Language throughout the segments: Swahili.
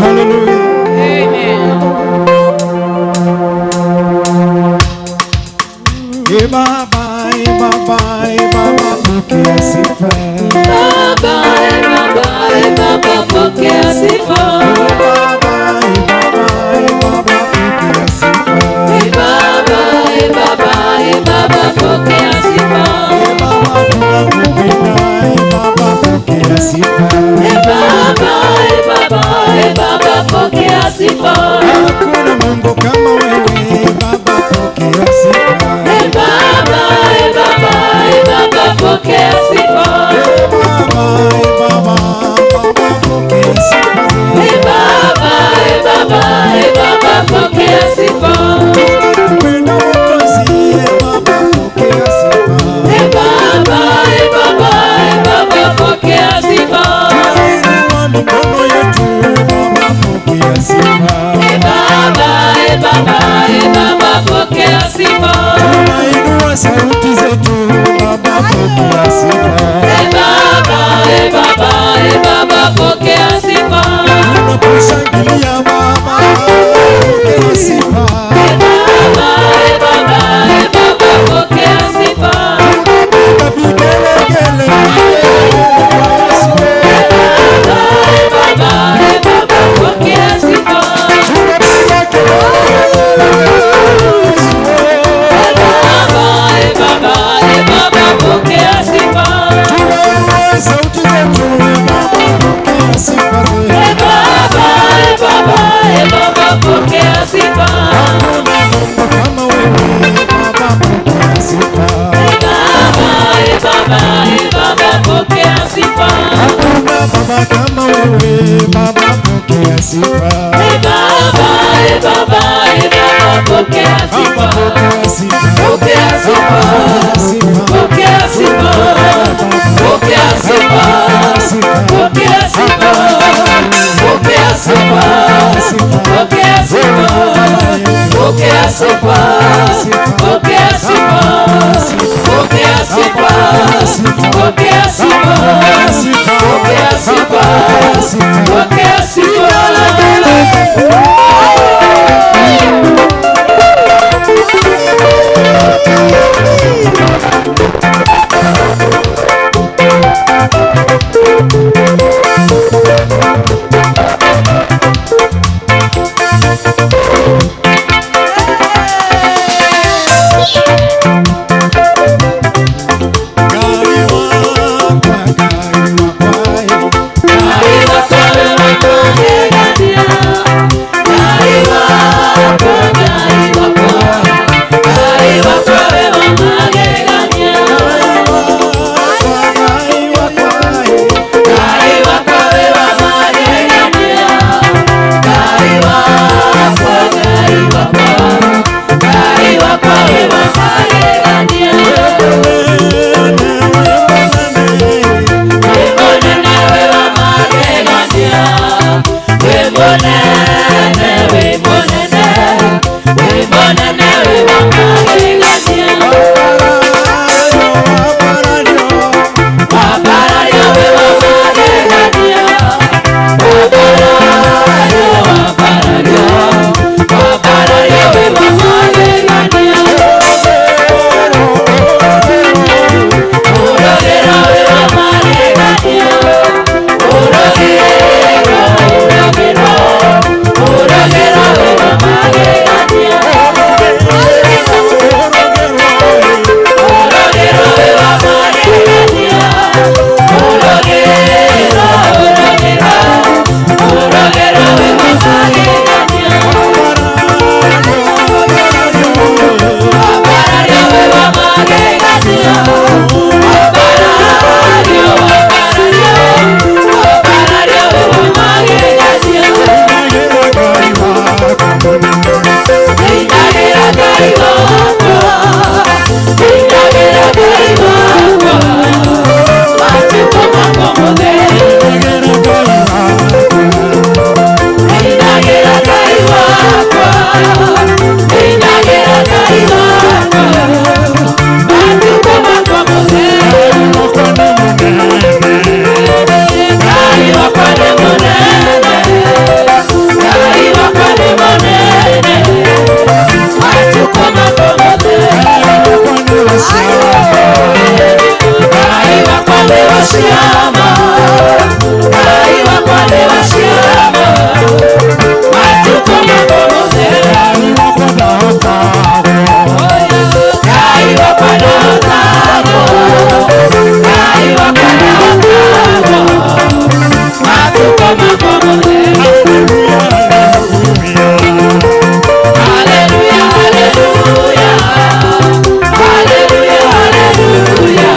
Hallelujah. Amen. E Baba, e Baba, e Baba, pokea sifa. Baba, e Baba, e Baba, pokea sifa. Baba, e Baba, e Baba, pokea sifa. E Baba, e Baba, e Baba, pokea sifa. E Baba, tunakupenda, e Baba, pokea sifa. E Baba, e Baba, e Baba, pokea sifa. Hakuna Mungu kama wewe, Baba, pokea sifa. E Baba, e Baba, e Baba, pokea sifa. E Baba, e Baba, Baba, pokea sifa. E Baba, e Baba, e Baba, pokea sifa. Tunakupenda Mwokozi, e Baba, pokea sifa. E Baba, e Baba, e Baba, pokea sifa. Tunainua mikono yetu, Baba, pokea sifa. E Baba, e Baba, e Baba, pokea sifa. Tunainua sauti zetu, Baba, pokea sifa. E Baba, e Baba, e Baba, pokea sifa. Tunakushangilia Baba, pokea sifa. E Baba, e Baba, e Baba, pokea sifa. Tunapiga vigelegele kwa Yesu. Baba, e Baba, e Baba, pokea sifa. Tunapiga kelele Yesu. Baba, e Baba, e Baba, pokea sifa. Tunainua sauti zetu, Baba, pokea sifa. E Baba, e Baba, e Baba, pokea sifa. Hakuna Mungu kama wewe, Baba, pokea sifa. E Baba, e Baba, e Baba, pokea sifa. Hakuna baba kama wewe, Baba, pokea sifa. E Baba, e Baba, e Baba, pokea Baba, sifa. pokea sifa. Pokea sifa. Pokea sifa. Pokea sifa. Pokea sifa. Pokea sifa. Pokea sifa. Pokea sifa. Pokea sifa. Pokea sifa. Pokea sifa. Pokea sifa. Pokea sifa. Haleluya, haleluya. Haleluya, haleluya.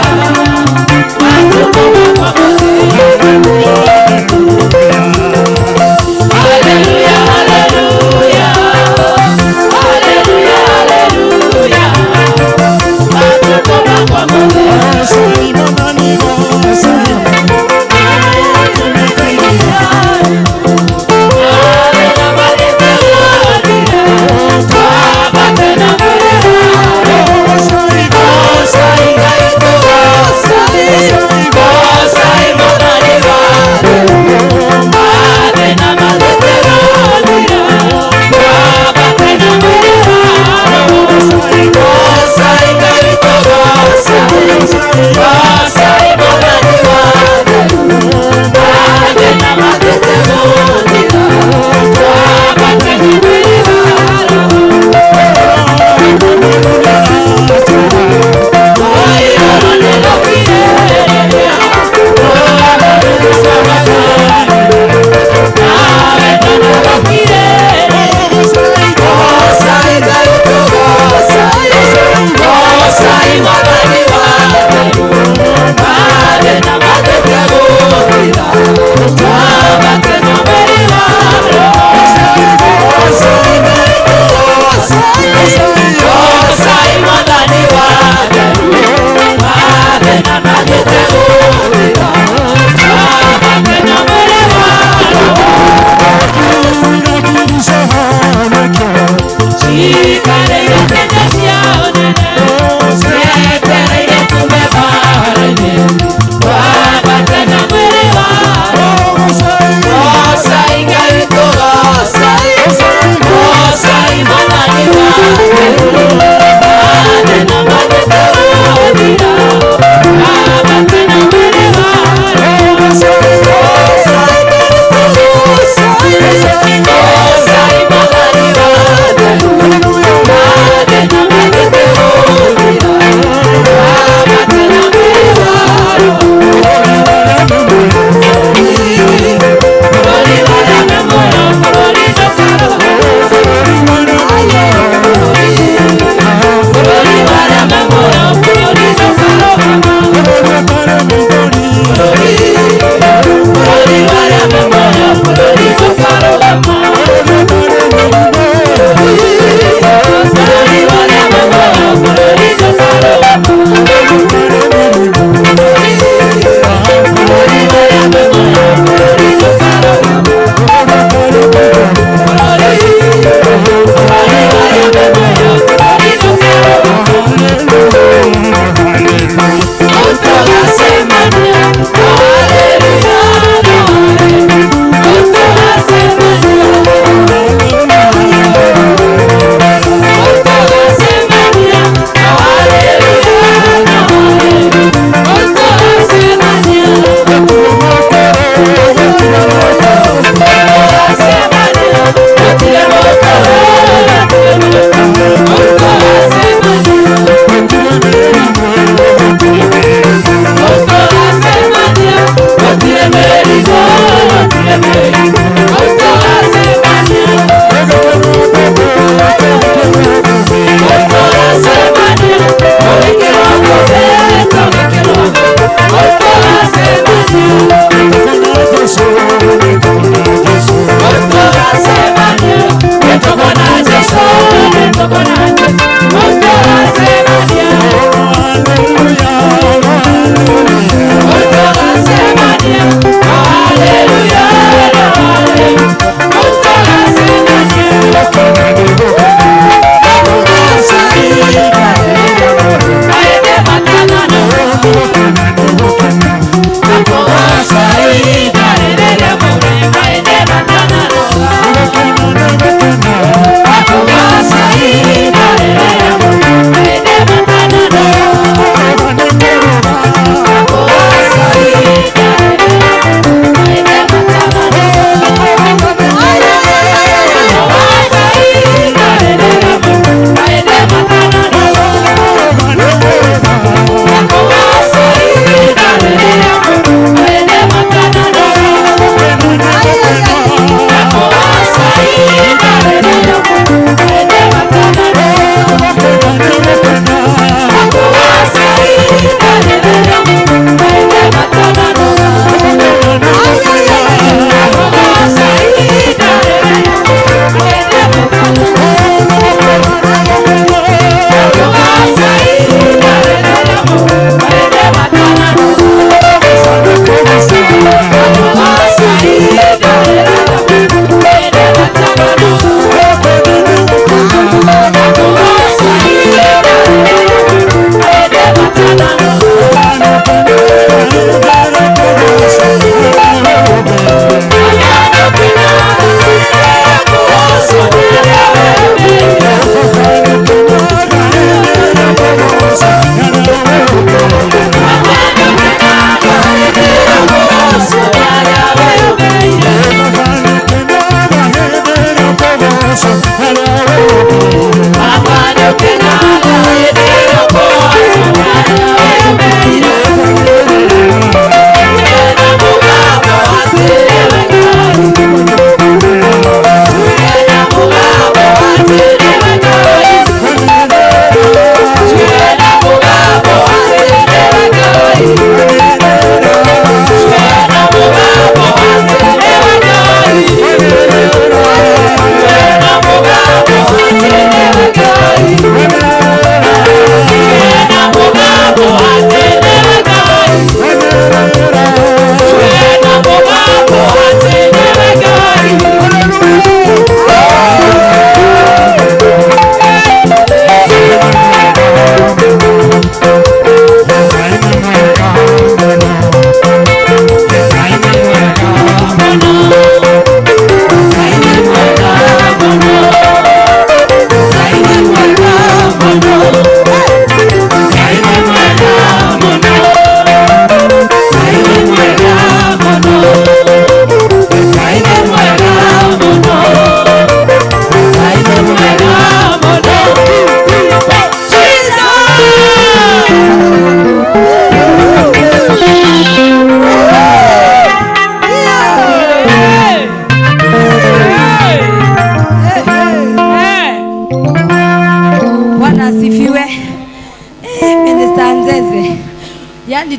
Haleluya, haleluya. Haleluya, haleluya. Haleluya.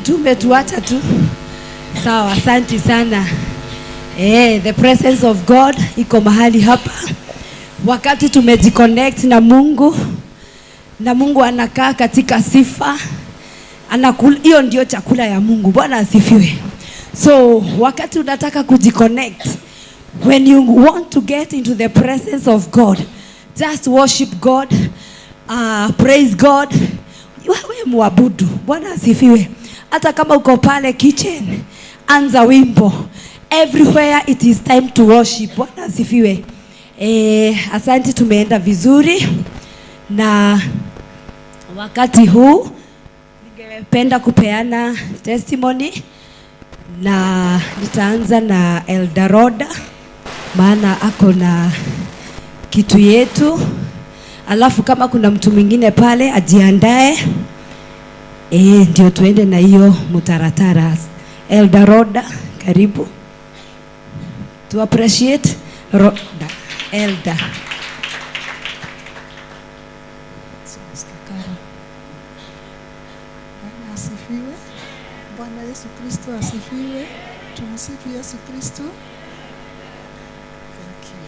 tu umetuacha tu. Sawa, asante sana. The presence of God iko mahali hapa. Wakati tumejiconnect na Mungu, na Mungu anakaa katika sifa, hiyo ndio chakula ya Mungu. Bwana asifiwe. So wakati unataka kujiconnect, when you want to get into the presence of God, just worship God, praise God. Wewe muabudu. Bwana asifiwe. Hata kama uko pale kitchen, anza wimbo. Everywhere it is time to worship. Bwana asifiwe. Asante, tumeenda vizuri. Na wakati huu ningependa kupeana testimony, na nitaanza na Elder Roda, maana ako na kitu yetu. Alafu kama kuna mtu mwingine pale ajiandae, ndio tuende na hiyo mtaratara. Elder Roda, karibu. To appreciate Roda, Elder. Bwana asifiwe. Bwana Yesu Kristo asifiwe. Tumsifu Yesu Kristo. Thank you.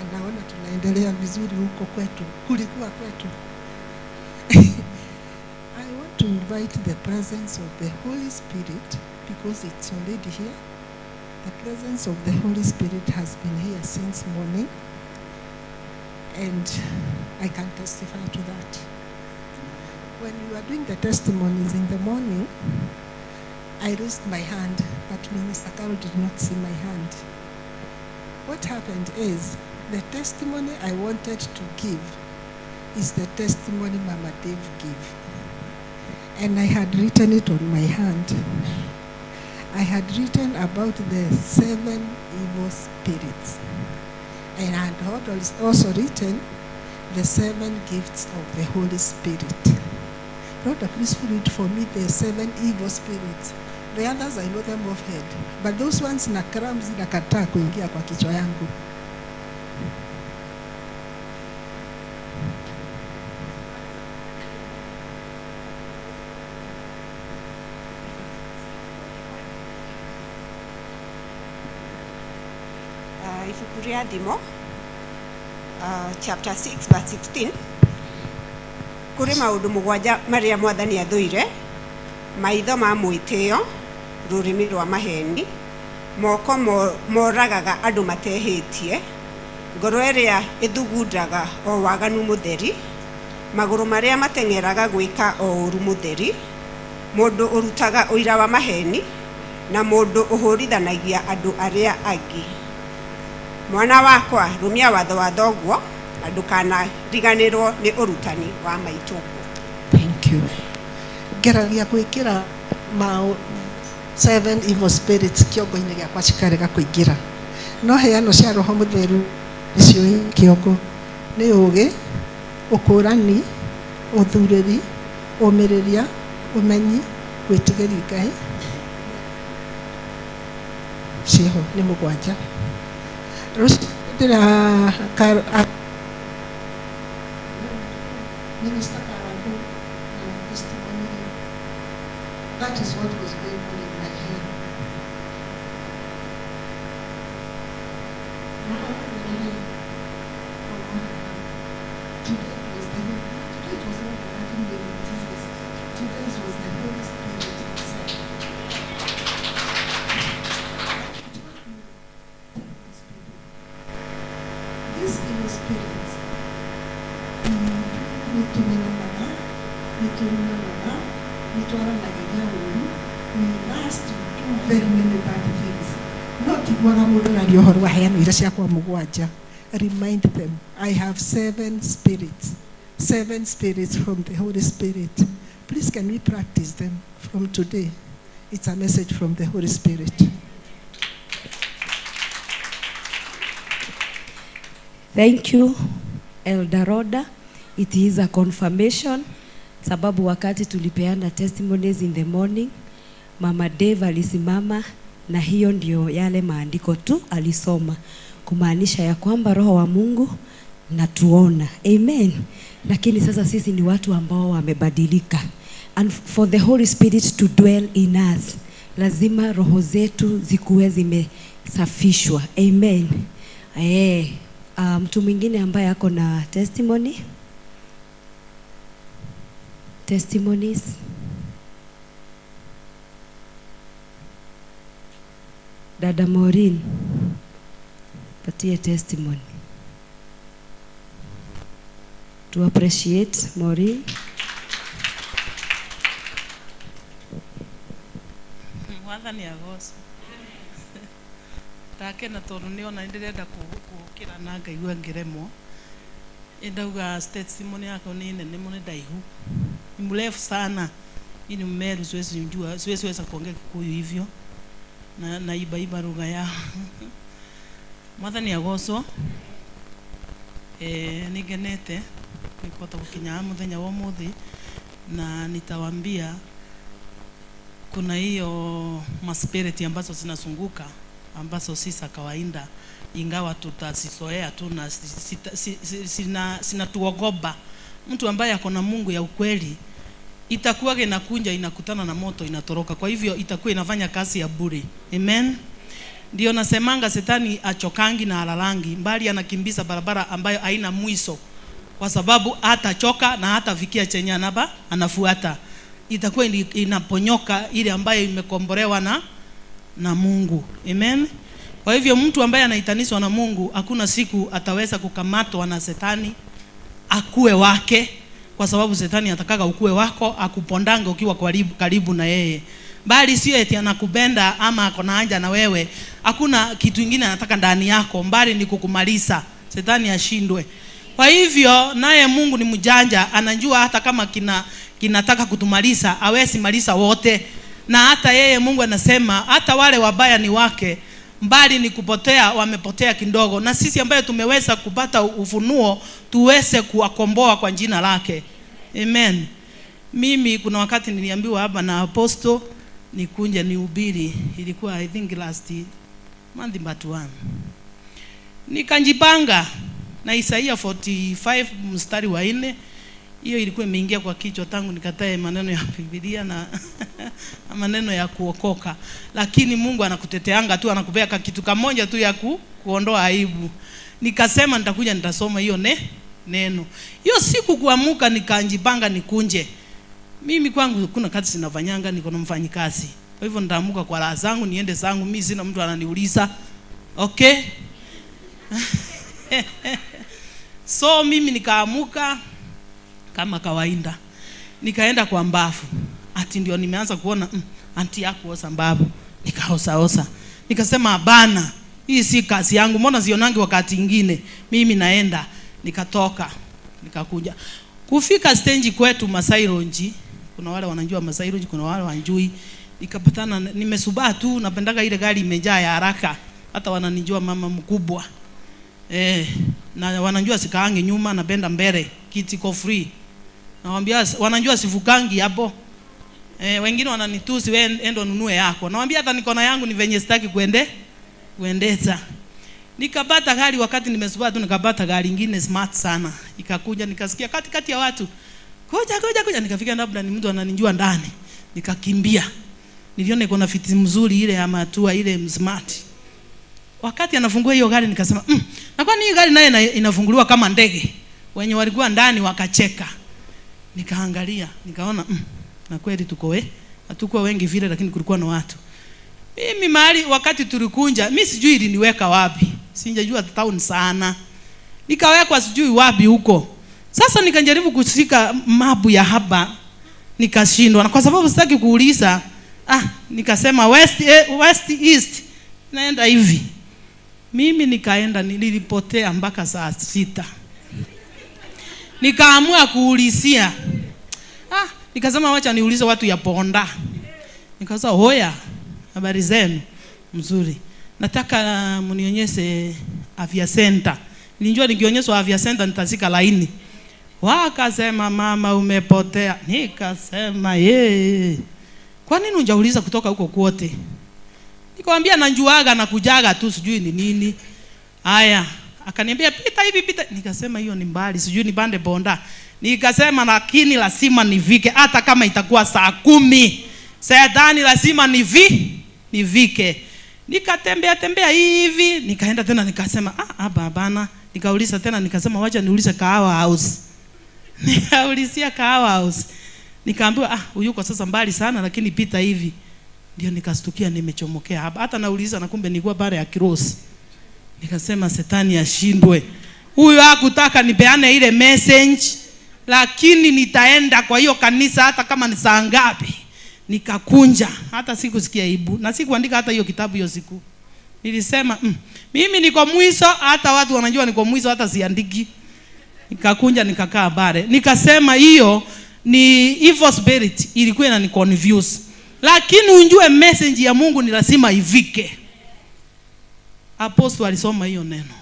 Anaona tunaendelea vizuri huko kwetu. Kulikuwa kwetu. I want to invite the presence of the Holy Spirit because it's already here. The presence of the Holy Spirit has been here since morning, and I can testify to that. When we were doing the testimonies in the morning, I raised my hand, but Minister Carol did not see my hand. What happened is, the testimony I wanted to give is the testimony Mama Dave gave. And I had written it on my hand. I had written about the 7 evil spirits. And I had also written the 7 gifts of the Holy Spirit. Rhoda, please read for me the 7 evil spirits. The others, I know them off head. But those ones na crumbs nakataa kuingia kwa kichwa yangu. Ibuku rĩa Thimo, chapter 6 verse 16. Kũrĩ maũndũ mũgwanja marĩa Mwathani athũire: maitho ma mwĩtĩo, rũrĩmĩ rwa maheni, moko moragaga andũ matehĩtie, ngoro ĩrĩa ĩthugundaga o waganu mũtheri, magũrũ marĩa mateng'eraga gwĩka o ũru mũtheri, mũndũ ũrutaga ũira wa maheni, na mũndũ ũhũrithanagia andũ arĩa angĩ. Mwana wakwa, rũmia watho wa thoguo, na ndũkanariganĩrwo nĩ ũrutani wa maitũguo. Thank you. Ngeragia gwĩkĩra 7 evil spirits kĩongo-inĩ gĩakwa cikarega kũingĩra. No heano cia Roho Mũtheru icio kĩongo nĩ ũũgĩ, ũkũũrani, ũthurĩri, ũmĩrĩria, ũmenyi, gwĩtigĩri Ngai. Ciĩho nĩ mũgwanja. Minister Karangu, testimony. That is what was going on in my head. Today it was not the Virgin Mary, Jesus. Today it was the Holy Spirit himself. These evil spirits, we last to do very many bad things. Not remind them, I have 7 spirits, 7 spirits from the Holy Spirit. Please, can we practice them from today? It's a message from the Holy Spirit. Thank you, Elder Rhoda. It is a confirmation. Sababu wakati tulipeana testimonies in the morning, Mama Dave alisimama na hiyo ndio yale maandiko tu alisoma, kumaanisha ya kwamba Roho wa Mungu natuona. Amen. Lakini sasa sisi ni watu ambao wamebadilika. And for the Holy Spirit to dwell in us, lazima roho zetu zikuwe zimesafishwa. Amen. Mtu mwingine ambaye ako na testimony? Testimonies? Dada Maureen, patie testimony. To appreciate Maureen. Mwathani agocwo. Ndakena tondu ni ona ndirenda gukira na ngaigua ngiremwo. Ndauga testimony yako ni nene muno, ndaihu. Ni mrefu sana. Ni Mmeru, siwezi njua, siwezi weza kuongea Kikuyu hivyo. Na iba iba lugha yao. Mwathani agocwo. Ningenete nikupata gukinya muthenya wa umuthi, na nitawambia kuna hiyo maspiriti ambazo zinazunguka ambazo si za kawaida, ingawa tutazizoea tu na zinatuogopa. Mtu ambaye ako na Mungu ya ukweli itakuwa inakunja, inakutana na moto, inatoroka. Kwa hivyo itakuwa inafanya kazi ya bure. Amen. Ndio nasemanga shetani achokangi na alalangi, mbali anakimbiza barabara ambayo haina mwisho, kwa sababu hatachoka na hatafikia chenye anaba anafuata. Itakuwa inaponyoka ile ambayo imekombolewa na Mungu. Amen. Kwa hivyo mtu ambaye anaitanishwa na Mungu hakuna siku ataweza kukamatwa na shetani akue wake, kwa sababu shetani atakaga ukue wako, akupondange ukiwa karibu na yeye. Bali sio eti anakupenda ama ako na haja na wewe. Hakuna kitu kingine anataka ndani yako, mbali ni kukumaliza, shetani ashindwe. Kwa hivyo naye Mungu ni mjanja, anajua hata kama kinataka kutumaliza, hawezi maliza wote. Na hata yeye Mungu anasema hata wale wabaya ni wake, mbali ni kupotea, wamepotea kidogo. Na sisi ambaye tumeweza kupata ufunuo tuweze kuwakomboa kwa jina lake. Amen. Mimi kuna wakati niliambiwa hapa na apostle nikunje nihubiri, ilikuwa I think last month but one. Nikanjipanga na Isaia 45 mstari wa 4. Hiyo ilikuwa imeingia kwa kichwa tangu nikatae maneno ya Biblia na maneno ya kuokoka. Lakini Mungu anakuteteanga tu, anakupea kitu kamoja tu ya kuondoa aibu. Nikasema nitakuja nitasoma hiyo neno. Hiyo siku kuamuka nikanjipanga nikunje. Mimi kwangu kuna kazi sinafanyanga, niko na mfanyikazi. Kwa hivyo nitaamuka kwa raha zangu niende zangu, mimi sina mtu ananiuliza. Okay? So mimi nikaamuka kama kawaida. Nikaenda kwa mbafu. Ati ndio nimeanza kuona anti yako osa mbavu. Nikaosa osa. Nikasema bana, hii si kazi yangu, mbona sionangi wakati ingine. Mimi naenda. Nikatoka, nikakuja. Kufika stage kwetu Masai Ronji, kuna wale wanajua Masai Ronji, kuna wale wanjui. Nikapatana, nimesubaa tu, napendaga ile gari imejaa ya haraka. Hata wananijua mama mkubwa. Na wanajua sikaangi nyuma, napenda mbele, kiti ko free. Nawaambia wanajua sifukangi hapo. Wengine wananitusi, wewe endo nunue yako. Nawaambia hata niko na yangu, ni venye sitaki kuendeza. Nikapata gari wakati nimesubaa tu, nikapata gari nyingine smart sana. Ikakuja, nikasikia katikati ya watu, kuja kuja kuja, nikafika labda ni mtu ananijua ndani. Nikakimbia. Niliona iko na fiti mzuri ile ya matua ile smart. Wakati anafungua hiyo gari nikasema, na kwani hii gari naye inafunguliwa kama ndege? Wenye walikuwa ndani wakacheka. Nikaangalia, nikaona na kweli tuko hatukuwa wengi vile, lakini kulikuwa na watu. Mimi mahali wakati tulikunja, mimi sijui iliniweka wapi. Sijajua town sana. Nikawekwa sijui wapi huko. Sasa nikajaribu kushika mapu ya hapa, nikashindwa. Na kwa sababu sitaki kuuliza, nikasema west, west east. Naenda hivi. Mimi nikaenda, nilipotea mpaka saa 6. Nikaamua kuulizia. Nikasema wacha niulize watu ya Ponda. Nikasema hoya, habari zenu? Mzuri. Nataka mnionyeshe afya center. Nilijua nikionyeshwa afya center nitazika laini. Wakasema mama umepotea. Nikasema yee. Kwa nini hujauliza kutoka huko kwote? Nikamwambia najuaga na kujaga tu sijui ni nini. Haya, akaniambia pita hivi. hivi, pita. Nikasema hiyo ni mbali, sijui ni bande bonda. Nikasema lakini lazima nivike, hata kama itakuwa saa 10. Shetani lazima nivike. Nikatembea tembea hivi, nikaenda tena nikasema ah bana. Nikauliza tena nikasema wacha niulize Kahawa House. Nikaulizia Kahawa House. Nikaambiwa huyu kwa sasa mbali sana lakini pita hivi. Ndio nikastukia nimechomokea hapa. Hata nauliza na kumbe nilikuwa bare ya Kirosi. Nikasema shetani ashindwe. Huyu hakutaka nipeane ile message, lakini nitaenda kwa hiyo kanisa hata kama ni saa ngapi. Nikakunja, hata sikusikia aibu na sikuandika hata hiyo kitabu hiyo siku. Nilisema mimi niko mwiso, hata watu wanajua niko mwiso, hata siandiki. Nikakunja nikakaa bare. Nikasema hiyo ni evil spirit ilikuwa inaniconfuse. Lakini unjue message ya Mungu ni lazima ivike. Apostle alisoma hiyo neno.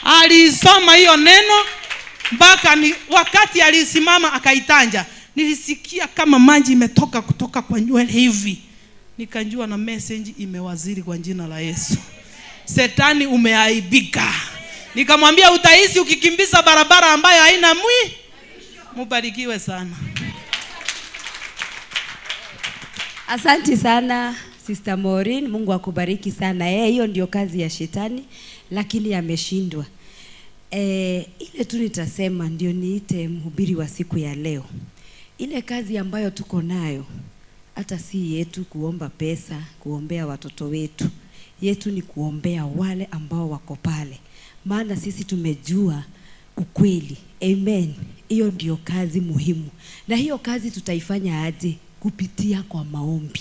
Alisoma hiyo neno mpaka ni wakati alisimama akaitanja, nilisikia kama maji imetoka kutoka kwa nywele hivi. Nikajua na message imewaziri kwa jina la Yesu. Setani umeaibika. Nikamwambia utahisi ukikimbiza barabara ambayo haina mwi. Mubarikiwe sana. Asante sana Sister Maureen, Mungu akubariki sana. Hiyo ndio kazi ya shetani, lakini ameshindwa. Ile tu nitasema ndio niite mhubiri wa siku ya leo. Ile kazi ambayo tuko nayo hata si yetu kuomba pesa, kuombea watoto wetu. Yetu ni kuombea wale ambao wako pale. Maana sisi tumejua ukweli. Amen. Hiyo ndio kazi muhimu. Na hiyo kazi tutaifanya aje? Kupitia kwa maombi.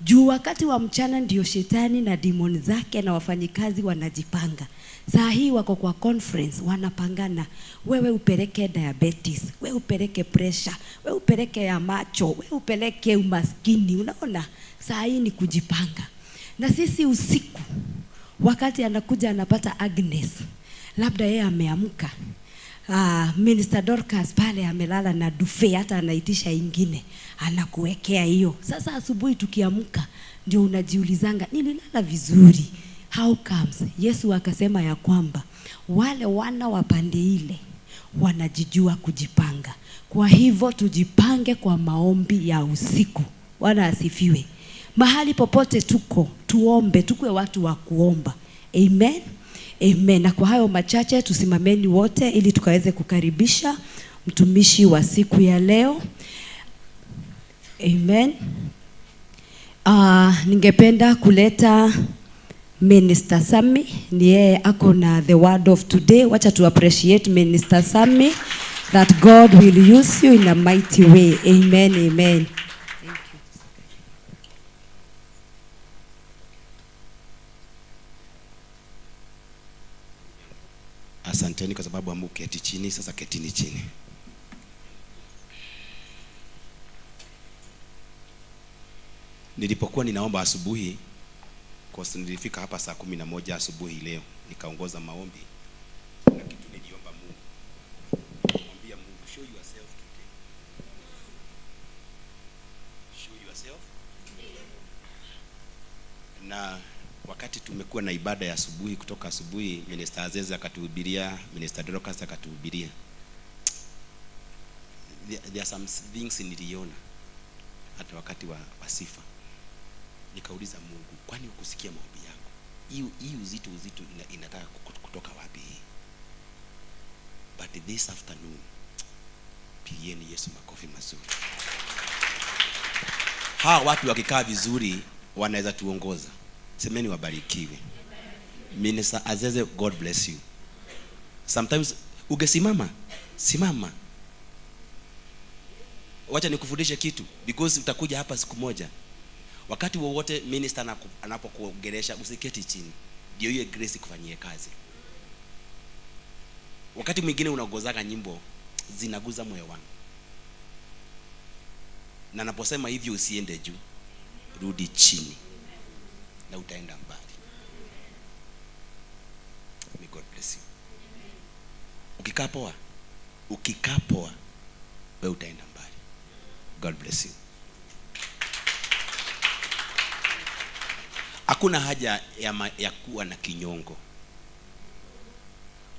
Juu wakati wa mchana ndio shetani na demon zake na wafanyikazi wanajipanga. Saa hii wako kwa conference wanapangana. Wewe upeleke diabetes, wewe upeleke pressure, wewe upeleke ya macho, wewe upeleke umaskini. Unaona? Saa hii ni kujipanga. Na sisi usiku wakati anakuja anapata Agnes, labda yeye ameamka. Minister Dorcas pale amelala na dufe, hata anaitisha ingine, anakuwekea hiyo. Sasa asubuhi tukiamka ndio unajiulizanga nililala vizuri, how comes? Yesu akasema ya kwamba wale wana wa pande ile wanajijua kujipanga. Kwa hivyo tujipange kwa maombi ya usiku. Bwana asifiwe. Mahali popote tuko, tuombe, tukue watu wa kuomba. Amen. Amen. Na kwa hayo machache tusimameni wote ili tukaweze kukaribisha mtumishi wa siku ya leo. Amen. Ningependa kuleta Minister Sami, ni yeye ako na the word of today. Wacha tu appreciate Minister Sami, that God will use you in a mighty way. Amen, amen. Thank you. Asanteni kwa sababu hamuketi chini, sasa ketini chini. Nilipokuwa ninaomba asubuhi, kwa sababu nilifika hapa saa 11 asubuhi leo, nikaongoza maombi. Na kitu niliomba Mungu. Nikamwambia Mungu, show yourself today. Show yourself. Na wakati tumekuwa na ibada ya asubuhi, kutoka asubuhi Minister Azeza akatuhubiria, Minister Dorcas akatuhubiria. There are some things niliona hata wakati wa sifa. Nikauliza Mungu, kwani ukusikia maombi yangu? Hii uzito inataka kutoka wapi hii? But this afternoon, pigieni Yesu makofi mazuri. Hawa watu wakikaa vizuri wanaweza tuongoza. Semeni wabarikiwe. Minister Azeze, God bless you. Sometimes ugesimama, simama. Wacha nikufundishe kitu, because utakuja hapa siku moja. Wakati wowote minister anapokuongelesha usiketi chini. Ndio hiyo grace kufanyie kazi. Wakati mwingine unagozaga nyimbo zinaguza moyo wangu. Na naposema hivyo usiende juu, rudi chini. Na utaenda mbali. May God bless you. Ukikaa poa, wewe utaenda mbali. God bless you. Hakuna haja ya kuwa na kinyongo.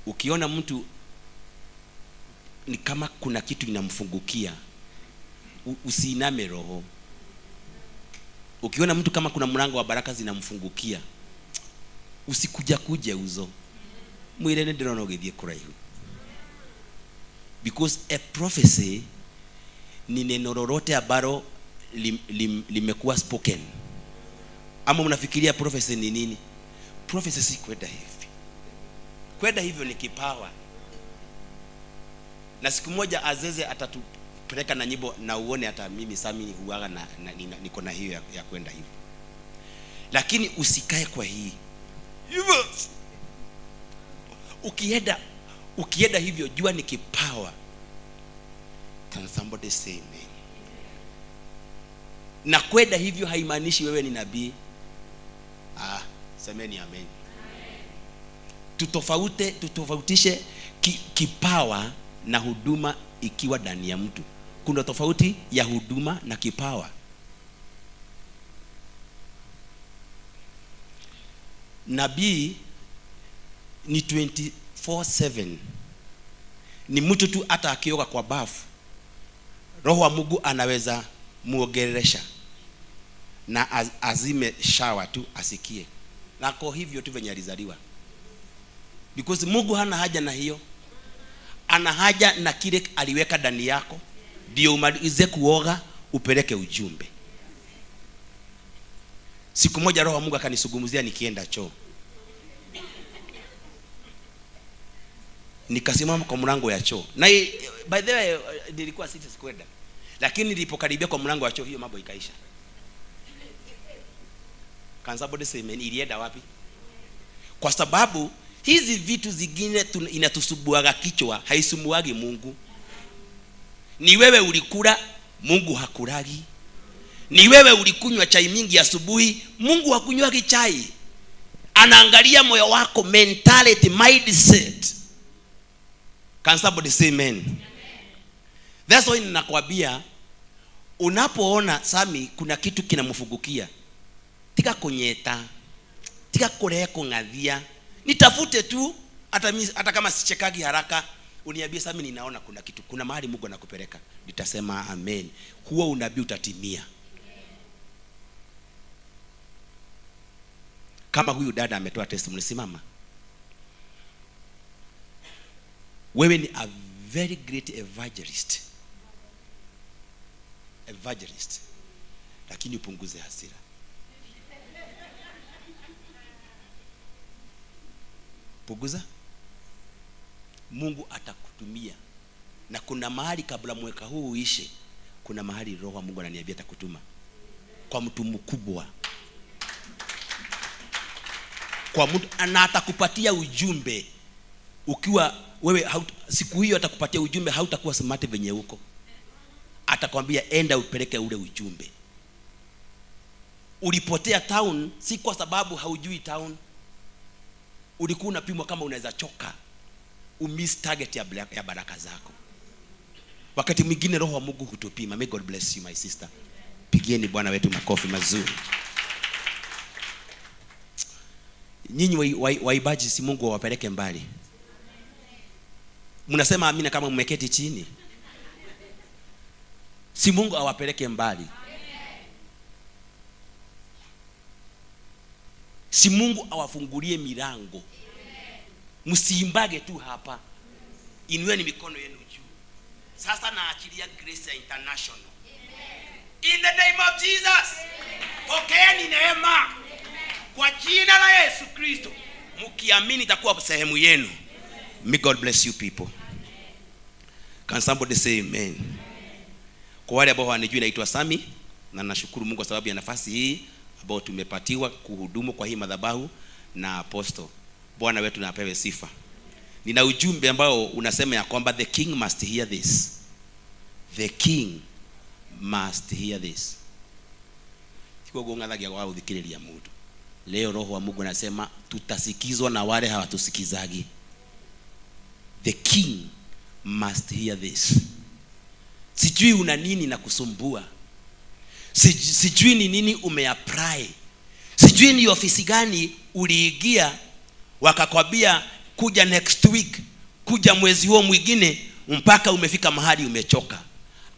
Ukiona mtu ni kama kuna kitu inamfungukia, usiiname roho. Ukiona mtu kama kuna mlango wa baraka zinamfungukia, usikuja kuje uzo. Mwire nĩ ndĩrona ũgĩthiĩ kũraihu. Because a prophecy ni neno lolote ambalo limekuwa spoken. Ama mnafikiria prophecy ni nini? Prophecy si kwenda hivi. Kwenda hivyo ni kipawa. Na siku moja Azeze atatupeleka na nyimbo na uone hata mimi Sami huaga na niko na hiyo ya kwenda hivyo. Lakini usikae kwa hii. Hivyo. Ukienda hivyo jua ni kipawa. Can somebody say amen? Na kwenda hivyo haimaanishi wewe ni nabii. Semeni amen. Tutofautishe kipawa na huduma ikiwa ndani ya mtu. Kuna tofauti ya huduma na kipawa. Nabii ni 24/7. Ni mtu tu hata akioga kwa bafu, Roho wa Mungu anaweza muogeresha na azime shower tu asikie. Na kwa hivyo tu venye alizaliwa. Because Mungu hana haja na hiyo. Ana haja na kile aliweka ndani yako, ndio umalize kuoga upeleke ujumbe. Siku moja Roho wa Mungu akanisugumzia nikienda choo. Nikasimama kwa mlango ya choo. Na by the way nilikuwa sita sikwenda. Lakini nilipokaribia kwa mlango wa choo hiyo mambo ikaisha. Can somebody say amen? Ilienda wapi? Kwa sababu hizi vitu zingine inatusubuaga kichwa, haisumbuagi Mungu. Ni wewe ulikula, Mungu hakulagi. Ni wewe ulikunywa chai mingi asubuhi, Mungu hakunywagi chai. Anaangalia moyo wako, mentality, mindset. Can somebody say amen? That's why ninakwambia unapoona Sami kuna kitu kinamfungukia, tika kunyeta, tika kulea kungadhia, nitafute tu hata kama sichekagi haraka, uniambie Sami ninaona kuna kitu, kuna mahali Mungu anakupeleka, nitasema amen. Huo unabii utatimia. Kama huyu dada ametoa testimony, simama. Wewe ni a very great evangelist. Evangelist. Lakini upunguze hasira. Punguza. Mungu atakutumia. Na kuna mahali kabla mwaka huu uishe, kuna mahali Roho wa Mungu ananiambia atakutuma. Kwa mtu mkubwa. Kwa mtu, na atakupatia ujumbe. Ukiwa wewe siku hiyo atakupatia ujumbe, hautakuwa smart venye uko. Atakwambia enda upeleke ule ujumbe. Ulipotea town si kwa sababu haujui town. Ulikuwa unapimwa kama unaweza choka, umiss target ya baraka zako. Wakati mwingine Roho wa Mungu hutupima. May God bless you my sister. Pigieni Bwana wetu makofi mazuri. Nyinyi waibaji si Mungu awapeleke mbali. Mnasema amina kama mmeketi chini. Si Mungu awapeleke mbali. Si Mungu awafungulie milango. Msiimbage tu hapa. Inueni mikono yenu juu. Sasa naachilia Grace International. In the name of Jesus. Pokeeni neema. Kwa jina la Yesu Kristo. Mkiamini itakuwa sehemu yenu. May God bless you people. Can somebody say amen? Kwa wale ambao wanijui naitwa Sami, na nashukuru Mungu kwa sababu ya nafasi hii ambayo tumepatiwa kuhudumu kwa hii madhabahu na apostle. Bwana wetu na apewe sifa. Nina ujumbe ambao unasema ya kwamba the king must hear this. The king must hear this. Siko gonga kwa udhikiriria mtu. Leo Roho wa Mungu anasema tutasikizwa na wale hawatusikizagi. The king must hear this. Sijui una nini na kusumbua. Sijui ni nini umeapply. Sijui ni ofisi gani uliingia wakakwambia kuja next week. Kuja mwezi huo mwingine mpaka umefika mahali umechoka.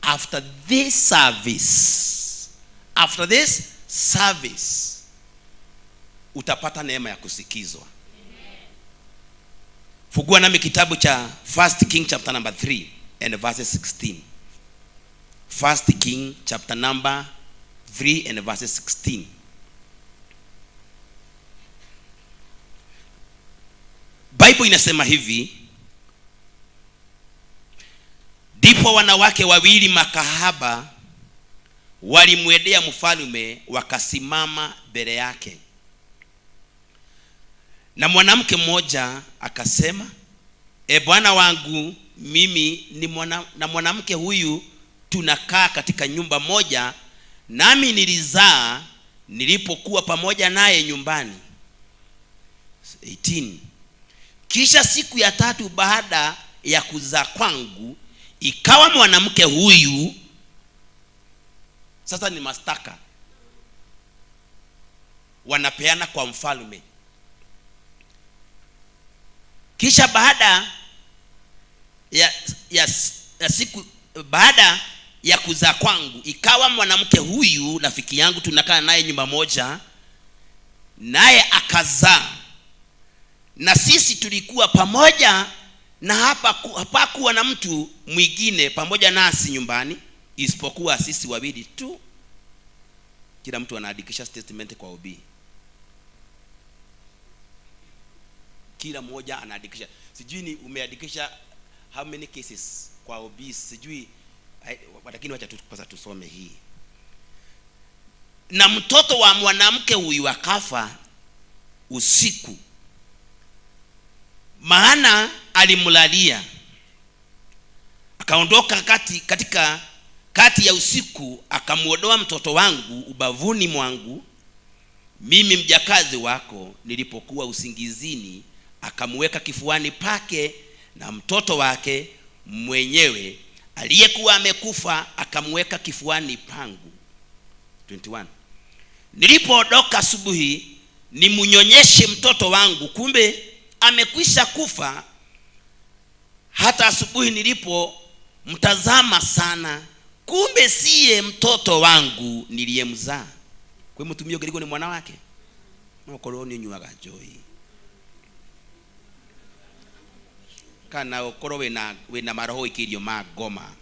After this service utapata neema ya kusikizwa. Fungua nami kitabu cha First King chapter number 3 and verse 16. First King chapter number 3 and verse 16. Bible inasema hivi: "Ndipo wanawake wawili makahaba walimwendea mfalme, wakasimama mbele yake. Na mwanamke mmoja akasema, 'E bwana wangu, mimi ni na mwanamke huyu tunakaa katika nyumba moja, nami nilizaa nilipokuwa pamoja naye nyumbani.'" 18. "Kisha siku ya tatu baada ya kuzaa kwangu, ikawa mwanamke huyu," sasa ni mastaka wanapeana kwa mfalme, "Kisha baada ya siku baada ya kuzaa kwangu, ikawa mwanamke huyu rafiki yangu tunakaa naye nyumba moja, naye akazaa, na sisi tulikuwa pamoja, na hapakuwa na mtu mwingine pamoja nasi nyumbani isipokuwa sisi wawili tu." Kila mtu anaandikisha statement kwa OB. Kila mmoja anaandikisha. Sijui ni umeandikisha how many cases kwa OB, sijui, lakini wacha tu kwanza tusome hii. "Na mtoto wa mwanamke huyu akafa usiku, maana alimlalia. Akaondoka katika kati ya usiku, akamwondoa mtoto wangu ubavuni mwangu, mimi mjakazi wako, nilipokuwa usingizini, akamweka kifuani pake, na mtoto wake mwenyewe aliyekuwa amekufa akamweka kifuani pangu." 21. "Nilipoondoka asubuhi nimnyonyeshe mtoto wangu, kumbe amekwisha kufa. Hata asubuhi nilipomtazama sana, kumbe siye mtoto wangu niliyemzaa." Kwi mutumia ũngĩrigwo nĩ mwana wake, no korwo nĩ ũnyuaga njohi kana ũkorwo wĩna maroho ũikĩirio ma ngoma.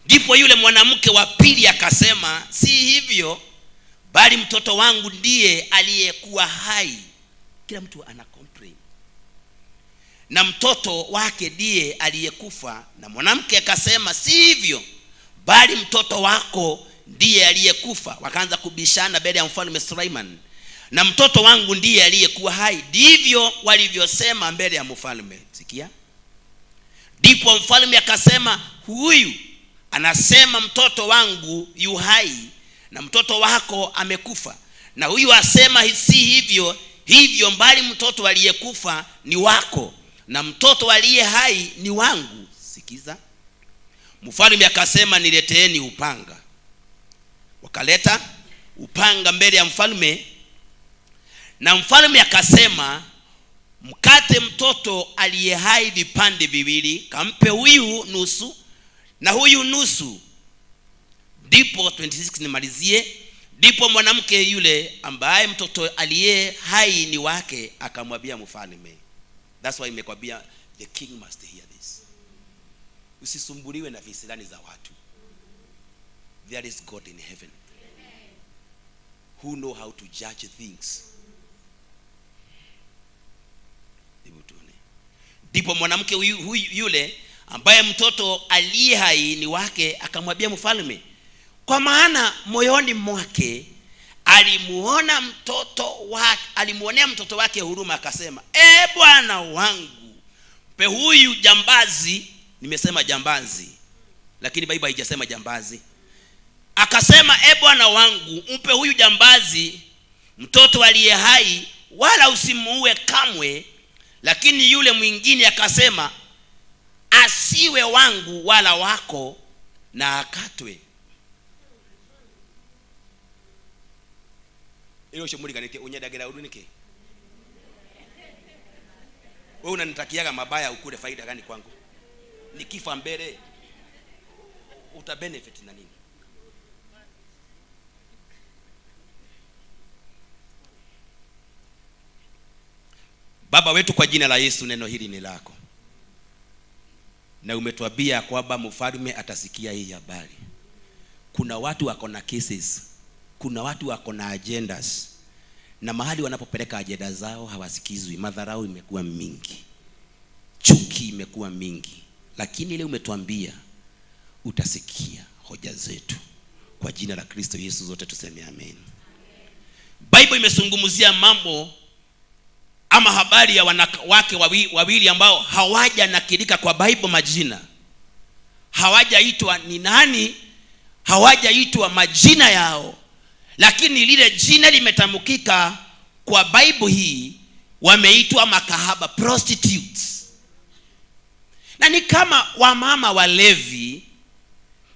"Ndipo yule mwanamke wa pili akasema, 'Si hivyo, bali mtoto wangu ndiye aliyekuwa hai.'" Kila mtu ana complain. "Na mtoto wake ndiye aliyekufa. Na mwanamke akasema, 'Si hivyo, bali mtoto wako ndiye aliyekufa.' Wakaanza kubishana mbele ya mfalme Suleiman. 'Na mtoto wangu ndiye aliyekuwa hai.' Ndivyo walivyosema mbele ya mfalme." Sikia. "Ndipo mfalme akasema, 'Huyu anasema, mtoto wangu yu hai na mtoto wako amekufa, na huyu asema, si hivyo hivyo, mbali mtoto aliyekufa ni wako na mtoto aliye hai ni wangu.'" Sikiza. "Mfalme akasema, 'Nileteeni upanga.' Wakaleta upanga mbele ya mfalme, na mfalme akasema, 'Mkate mtoto aliye hai vipande viwili, kampe huyu nusu na huyu nusu.'" Ndipo 26 nimalizie. "Ndipo mwanamke yule ambaye mtoto aliye hai ni wake akamwambia mfalme." That's why imekwambia the king must hear this. Usisumbuliwe na visirani za watu. There is God in heaven who know how to judge things. Hebu tuone. "Ndipo mwanamke huyu yule ambaye mtoto aliye hai ni wake akamwambia mfalme, kwa maana moyoni mwake alimuonea mtoto wake huruma, akasema, 'E bwana wangu, mpe huyu jambazi.'" Nimesema jambazi, lakini Biblia haijasema jambazi. "Akasema, 'E bwana wangu, mpe huyu jambazi mtoto aliye hai, wala usimuue kamwe.' Lakini yule mwingine akasema, 'Asiwe wangu wala wako, na akatwe.'" Ĩyo ũcio mũriganĩtie ũnyendagĩra ũru nĩkĩ? Wewe unanitakiaga mabaya ukule faida gani kwangu? Nikifa mbele uta benefit na nini? Baba wetu, kwa jina la Yesu, neno hili ni lako. Na umetuambia kwamba mfalme atasikia hii habari. Kuna watu wako na cases, kuna watu wako na agendas, na mahali wanapopeleka agenda zao hawasikizwi. Madharau imekuwa mingi, chuki imekuwa mingi, lakini ile umetuambia utasikia hoja zetu. Kwa jina la Kristo Yesu zote tuseme amen. Bible imezungumzia mambo ama habari ya wanawake wawili ambao hawajanakilika kwa Bible majina. Hawajaitwa ni nani, hawajaitwa majina yao, lakini lile jina limetamkika kwa Bible hii, wameitwa makahaba, prostitutes. Na ni kama wamama walevi,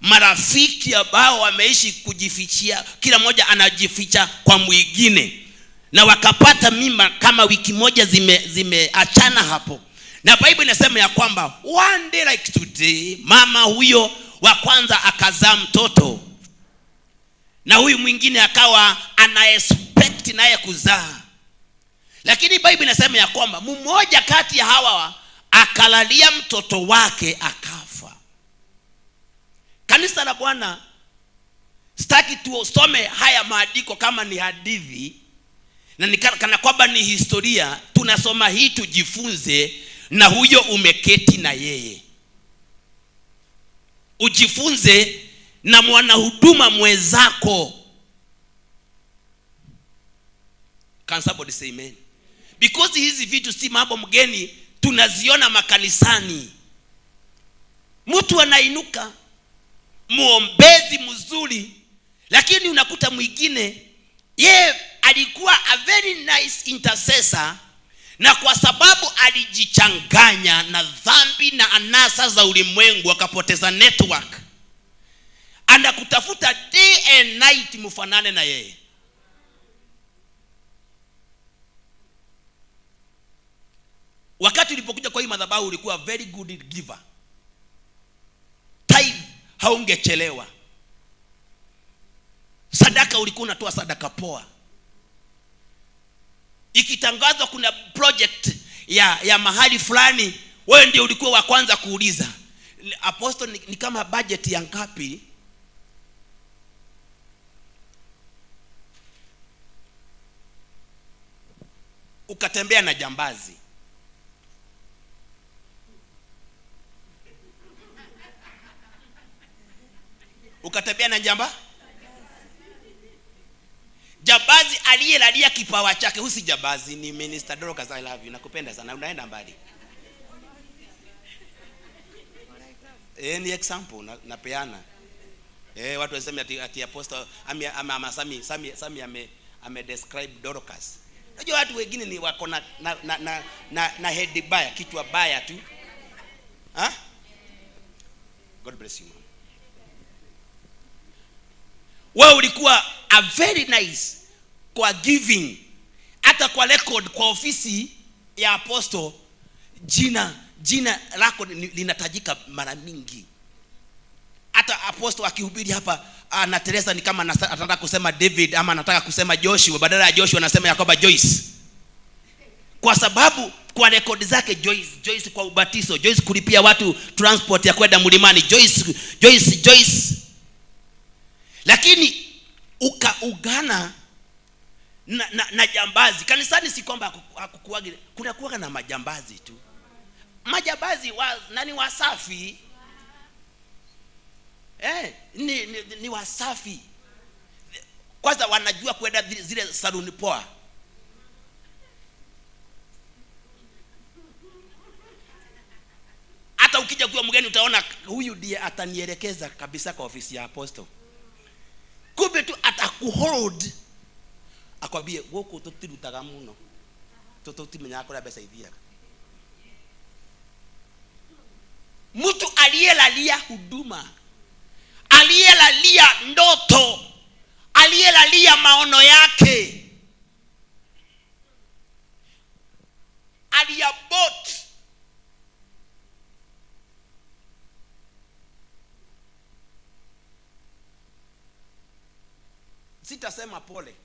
marafiki ambao wameishi kujifichia, kila mmoja anajificha kwa mwingine, na wakapata mimba kama wiki moja zimeachana hapo. Na Bible inasema ya kwamba one day like today, mama huyo wa kwanza akazaa mtoto, na huyu mwingine akawa ana expect naye kuzaa. Lakini Bible inasema ya kwamba mmoja kati ya hawa akalalia mtoto wake akafa. Kanisa la Bwana, sitaki tusome haya maandiko kama ni hadithi na ni kana kwamba ni historia. Tunasoma hii tujifunze, na huyo umeketi na yeye ujifunze na mwanahuduma mwenzako. Can somebody say amen? Because hizi vitu si mambo mgeni, tunaziona makanisani. Mtu anainuka muombezi mzuri, lakini unakuta mwingine yeye alikuwa a very nice intercessor, na kwa sababu alijichanganya na dhambi na anasa za ulimwengu akapoteza network. Anakutafuta day and night mfanane na yeye. Wakati ulipokuja kwa hii madhabahu ulikuwa very good giver. Tithe haungechelewa. Sadaka ulikuwa unatoa sadaka poa. Ikitangazwa kuna project ya mahali fulani, wewe ndio ulikuwa wa kwanza kuuliza, Apostle, ni kama budget ya ngapi? Ukatembea na jambazi. Ukatembea na jambazi aliyelalia kipawa chake. Husi jambazi, ni Minister Dorcas, I love you, nakupenda sana, unaenda mbali. Ni example napeana. Watu waseme ati apostle ama Sami ame describe Dorcas. Unajua watu wengine ni wako na head baya, kichwa baya tu. Ha? God bless you, ma'am. Wewe ulikuwa a very nice kwa giving. Hata kwa record kwa ofisi ya apostle, jina lako linatajika mara mingi. Hata apostle akihubiri hapa na Teresa ni kama anataka kusema David ama anataka kusema Joshua, badala ya Joshua anasema Yakoba Joyce. Kwa sababu kwa rekodi zake Joyce kwa ubatizo, Joyce kulipia watu transport ya kwenda mlimani, Joyce. Lakini ukaugana na jambazi. Kanisani si kwamba hakukuagi, kuna kuwaga na majambazi tu. Majambazi nani wasafi? Ni wasafi. Kwanza wanajua kwenda zile saluni poa. Hata ukija kuwa mgeni utaona huyu ndiye atanielekeza kabisa kwa ofisi ya apostle. Kumbe tu atakuhold, akwambie gũkũ tũtirutaga mũno, tũtimenyaga kũrĩa mbeca ithiaga. Mtu aliyelalia huduma, aliyelalia ndoto, aliyelalia maono yake, aliyabot Sitasema pole,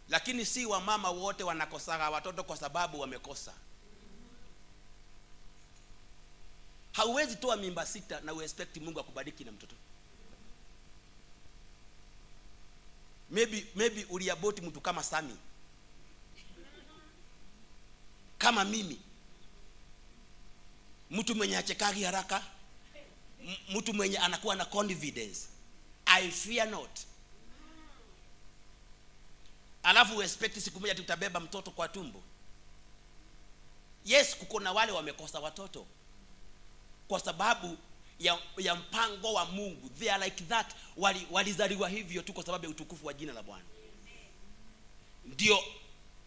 lakini si wamama wote wanakosaga watoto kwa sababu wamekosa. Hauwezi toa mimba 6 na uexpect Mungu akubariki na mtoto. Maybe uliaboti mtu kama Sami, kama mimi, mtu mwenye achekagi haraka, mtu mwenye anakuwa na confidence, I fear not. Alafu expect siku moja tutabeba mtoto kwa tumbo. Yes, kuko na wale wamekosa watoto kwa sababu ya mpango wa Mungu. They are like that. Walizaliwa hivyo tu kwa sababu ya utukufu wa jina la Bwana. Ndio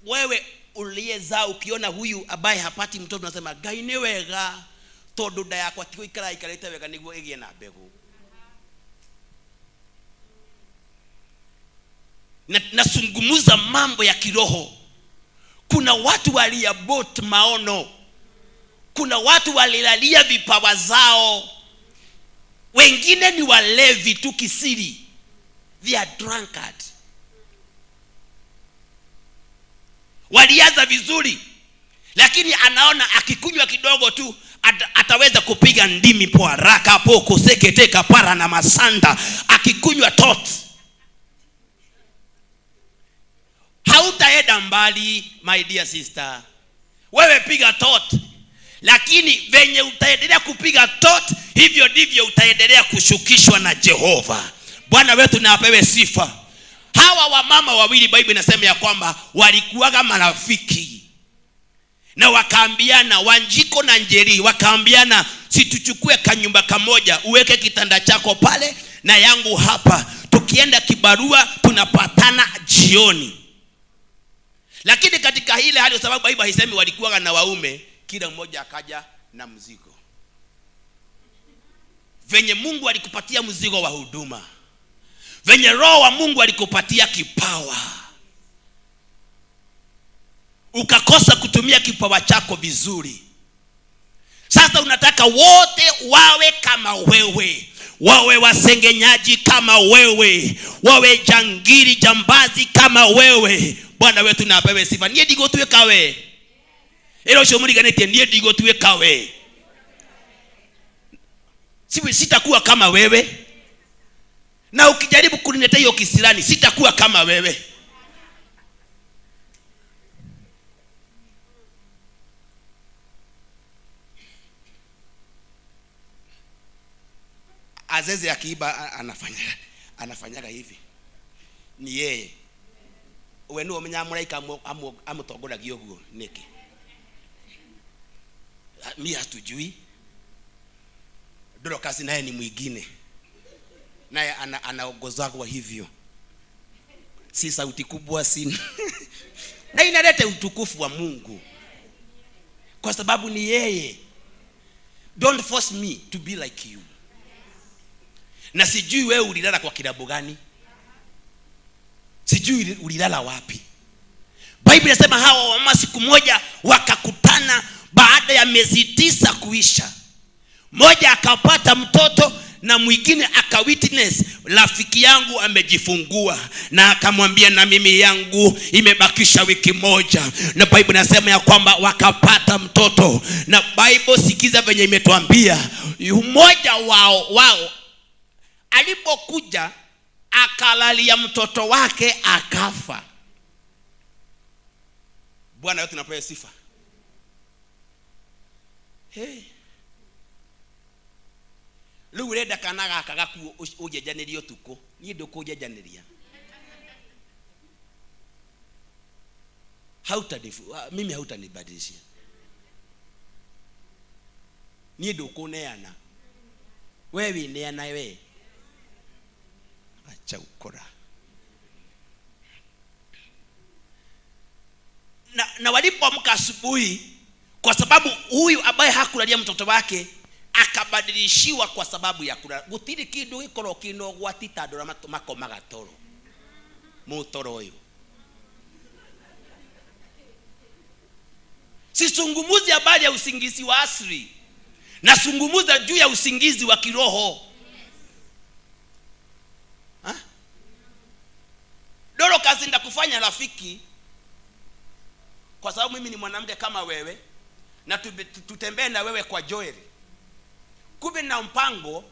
wewe uliyezaa ukiona huyu ambaye hapati mtoto unasema Ngai ni wega tondu nda yakwa ti guikara ikarite wega niguo igie na mbegu. Nasungumuza mambo ya kiroho. Kuna watu waliabort maono. Kuna watu walilalia vipawa zao. Wengine ni walevi tu kisiri. They are drunkard. Walianza vizuri, lakini anaona akikunywa kidogo tu ataweza kupiga ndimi poa raka poko seketeka para na masanda. Akikunywa tot. Hautaenda mbali, my dear sister. Wewe piga tot. Lakini venye utaendelea kupiga tot, hivyo ndivyo utaendelea kushukishwa na Jehova. Bwana wetu na apewe sifa. Hawa wamama wawili, Bible inasema ya kwamba walikuwaga marafiki. Na wakaambiana, Wanjiko na Njeri, wakaambiana situchukue kanyumba kamoja, uweke kitanda chako pale na yangu hapa. Tukienda kibarua tunapatana jioni. Lakini katika ile hali, kwa sababu Bible haisemi walikuwa na waume, kila mmoja akaja na mzigo. Venye Mungu alikupatia mzigo wa huduma, venye Roho wa Mungu alikupatia kipawa, ukakosa kutumia kipawa chako vizuri. Sasa unataka wote wawe kama wewe, wawe wasengenyaji kama wewe, wawe jangiri jambazi kama wewe. Bwana wetu na apewe sifa. Nie ndigũtuĩka we. Ĩra ũcio mũriganĩtie, niĩ ndigũtuĩka we. Sitakuwa kama wewe. Na ukijaribu kuniletea hiyo kisirani, sitakuwa kama wewe. Azeze akiiba anafanyaga hivi. Ni yeye. We nĩwe ũmenyaga mũraika amũtongoragia ũguo nĩkĩ? Mi hatujui. Dorcas naye ni mwingine. Naye anaongozwa hivyo. Si sauti kubwa, si na inaleta utukufu wa Mungu. Kwa sababu ni yeye. Don't force me to be like you. Na sijui wewe ulilala kwa kilabu gani. Sijui ulilala wapi. Bible inasema hawa wamama siku moja wakakutana baada ya miezi 9 kuisha. Mmoja akapata mtoto na mwingine akawitness, rafiki yangu amejifungua, na akamwambia na mimi yangu imebakisha wiki moja. Na Bible inasema ya kwamba wakapata mtoto. Na Bible, sikiza venye imetuambia, mmoja wao alipokuja akalalia mtoto wake akafa. Bwana wetu napewe sifa. Hey. Rĩu ũrenda kana gaka gakuo ũnjenjanĩrie ũtukũ, niĩ ndũkũnjenjanĩria. Mimi hautanibadilishia. Niĩ ndũkũneana. Wewe wĩneana we. Acha ukora. Na walipoamka asubuhi, kwa sababu huyu ambaye hakulalia mtoto wake akabadilishiwa kwa sababu ya kulala. Gutiri kindu gikorwo kina ugwati ta andu aria makomaga toro. Mutoro uyu. Sisungumuzi habari ya usingizi wa asili. Nasungumuza juu ya usingizi wa kiroho. Ha? Dorcas, nitakufanya rafiki kwa sababu mimi ni mwanamke kama wewe na tutembee na wewe kwa Joel. Kumbe na mpango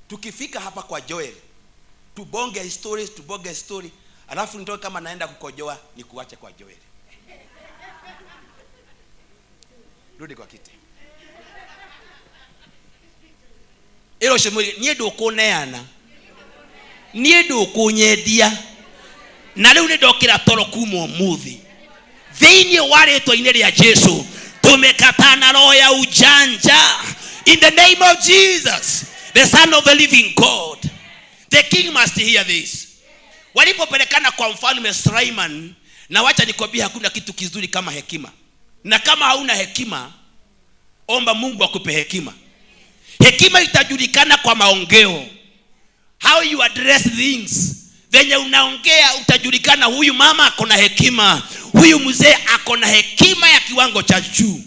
tukifika hapa kwa Joel tubonge stories, tubonge story, alafu nitoke kama naenda kukojoa nikuache kwa Joel. Rudi kwa kiti. Ilo shemuri nie ndukuneana. Nie ndukunyendia. Na riu nindokira toro kuma umuthi. Thiini wa ritwa-ini ria Jesu tumekataa na roho ya ujanja. In the name of Jesus, the Son of the living God. The king must hear this. Walipopelekana kwa mfalme Sulaiman, na wacha nikwambie hakuna kitu kizuri kama hekima. Na kama hauna hekima, omba Mungu akupe hekima. Hekima itajulikana kwa maongeo. How you address things. Venye unaongea utajulikana huyu mama ako na hekima, huyu mzee ako na hekima ya kiwango cha juu.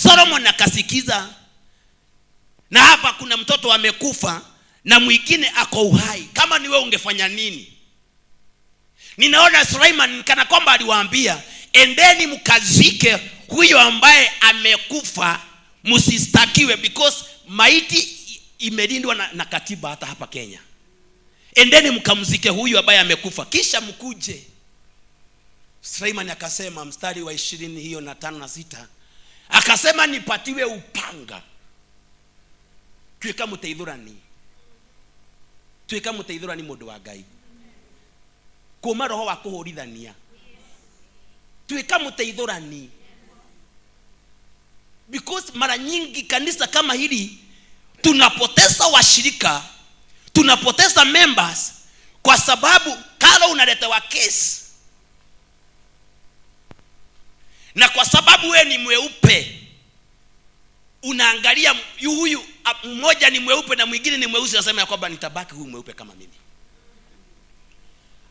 Solomon akasikiza. Na hapa kuna mtoto amekufa na mwingine ako uhai. Kama ni wewe ungefanya nini? Ninaona Sulaiman kana kwamba aliwaambia, endeni mkazike huyo ambaye amekufa, msistakiwe, because maiti imelindwa na katiba hata hapa Kenya. Endeni mkamzike huyu ambaye amekufa, kisha mkuje. Sulaiman akasema, mstari wa 25 na 6, akasema nipatiwe upanga. Tuika muteithurani. Tuika muteithurani mundu wa Ngai. Kuma roho wa kuhurithania. Tuika muteithurani. Because mara nyingi kanisa kama hili tunapoteza washirika, tunapoteza members kwa sababu kala unaletewa case. Na kwa sababu wewe ni mweupe, unaangalia huyu mmoja ni mweupe na mwingine ni mweusi, unasema ya kwamba nitabaki huyu mweupe kama mimi.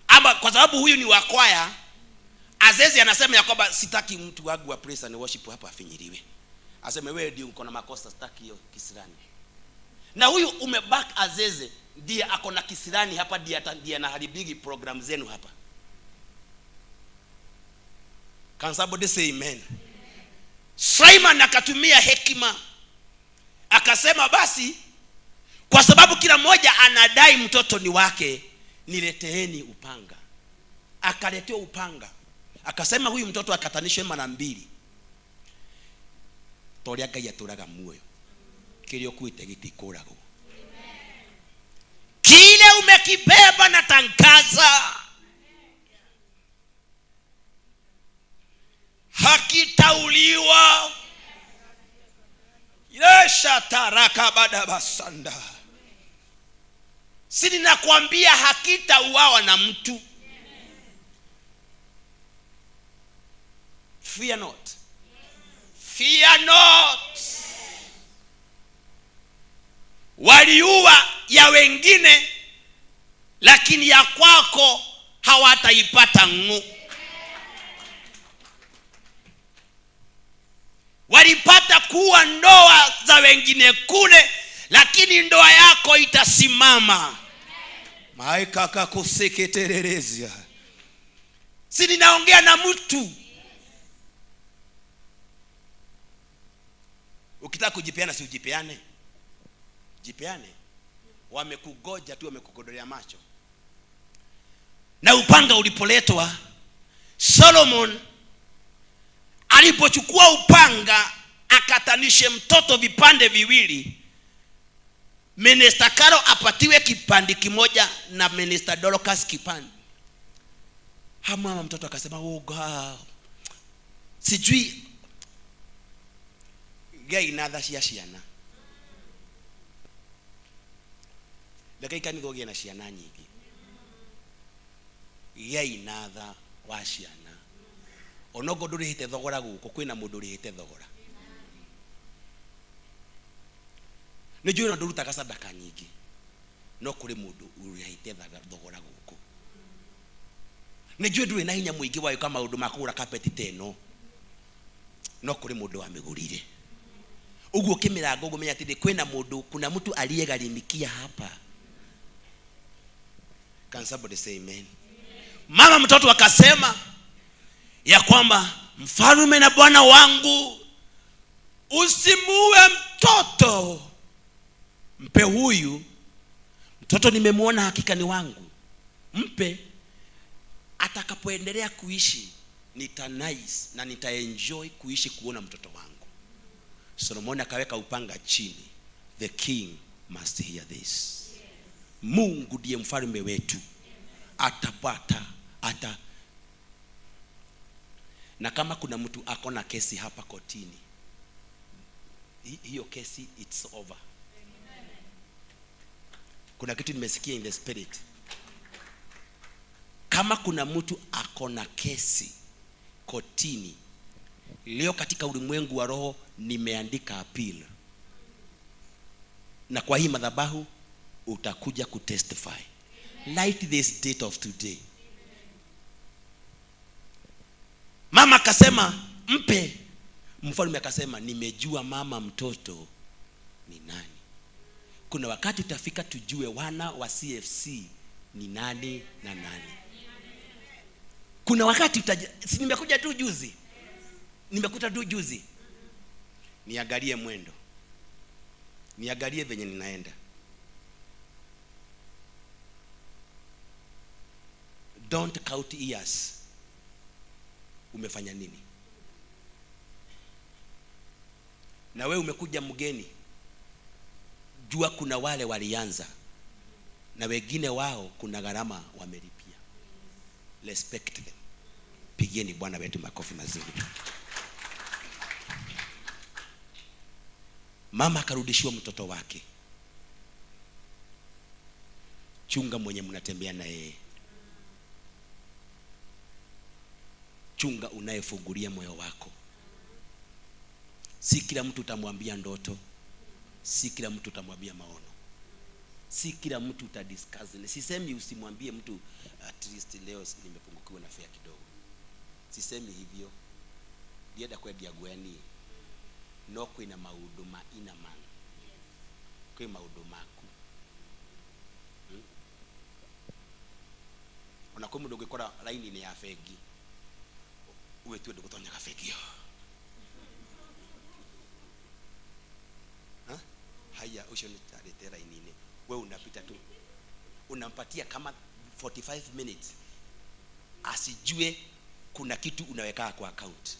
Ama kwa sababu huyu ni wa kwaya, Azezi anasema ya kwamba sitaki mtu wangu wa praise and worship hapa afinyiliwe. Aseme wewe ndio uko na makosa, sitaki hiyo kisirani. Na huyu umebaki Azeze ndiye ako na kisirani hapa, ndiye anaharibigi program zenu hapa. Can somebody say amen? Sulaiman akatumia hekima. Akasema basi kwa sababu kila mmoja anadai mtoto ni wake, nileteeni upanga. Akaletewa upanga. Akasema huyu mtoto akatanishwe mara mbili. Toria Ngai aturaga muoyo. Kile ukuite gitikuragwo. Kile umekibeba na tangaza hakitauliwa. Yesha taraka bada basanda. Si ninakwambia hakitauawa na mtu. Fear not. Fear not. Waliua ya wengine, lakini ya kwako hawataipata ngu. Walipata kuwa ndoa za wengine kule, lakini ndoa yako itasimama. Maikaka kuseketererezia. Si ninaongea na mtu. Ukitaka kujipeana si ujipeane. Jipeane. Wamekugoja tu, wamekukodolea macho. Na upanga ulipoletwa, Solomon alipochukua upanga akatanishe mtoto vipande viwili, Minister Karo apatiwe kipande kimoja na Minister Dorcas kipande. Mama mtoto akasema, oh God, sijui gai na cia ciana. Reke kanitha ũgĩe na ciana nyingĩ. Gĩai na tha wa ciana. Onogo ndũrĩhĩte thogora gũkũ, kwĩna mũndũ ũrĩhĩte thogora. Nĩ njũĩ no ndũrutaga sadaka nyingĩ, no kũrĩ mũndũ ũrĩhĩte thogora gũkũ. Nĩ njũĩ ndũrĩ na hinya mũingĩ wa gwĩka maũndũ ma kũgũra kapeti ta ĩno, no kũrĩ mũndũ wamĩgũrire. Ũguo kĩmĩrango ũgũmenya atĩ kwĩna mũndũ, kuna mtu aliyegharimikia hapa. Can somebody say amen? Mama mtoto akasema ya kwamba mfalme na bwana wangu, usimuue mtoto, mpe huyu mtoto, nimemuona hakika ni wangu, mpe. Atakapoendelea kuishi nita nice na nitaenjoy kuishi kuona mtoto wangu. Solomon akaweka upanga chini. The king must hear this. Mungu ndiye mfalme wetu, atapata ata. Na kama kuna mtu akona kesi hapa kotini, hiyo kesi it's over. Kuna kitu nimesikia in the spirit. Kama kuna mtu akona kesi kotini leo katika ulimwengu wa roho, nimeandika appeal, na kwa hii madhabahu utakuja kutestify like this date of today. Mama akasema mpe. Mfalme akasema nimejua mama mtoto ni nani. Kuna wakati utafika tujue wana wa CFC ni nani na nani. Kuna wakati si nimekuja tu juzi. Nimekuta tu juzi. Niangalie mwendo. Niangalie venye ninaenda. Don't count years. Umefanya nini? Na we umekuja mgeni. Jua kuna wale walianza na wengine wao kuna gharama wamelipia. Respect them. Pigieni Bwana wetu makofi mazuri. Mama akarudishiwa mtoto wake. Chunga mwenye mnatembea na yeye. Chunga unayefungulia moyo wako. Si kila mtu utamwambia ndoto. Si kila mtu utamwambia maono. Si kila mtu utadiscuss. Sisemi usimwambie mtu at least leo nimepungukiwa na fare kidogo. Sisemi hivyo. Ndienda kwendia gweni. No kwina maundu ma ina man. Kwi maundu maku. Ona kwi mundu ungikora line-ini ya bengi. Uwe tu ndugutonyaga bengi. Haya, ucio ni tarete line-ini. Wewe unapita tu. Unampatia kama 45 minutes. Asijue kuna kitu unaweka kwa account.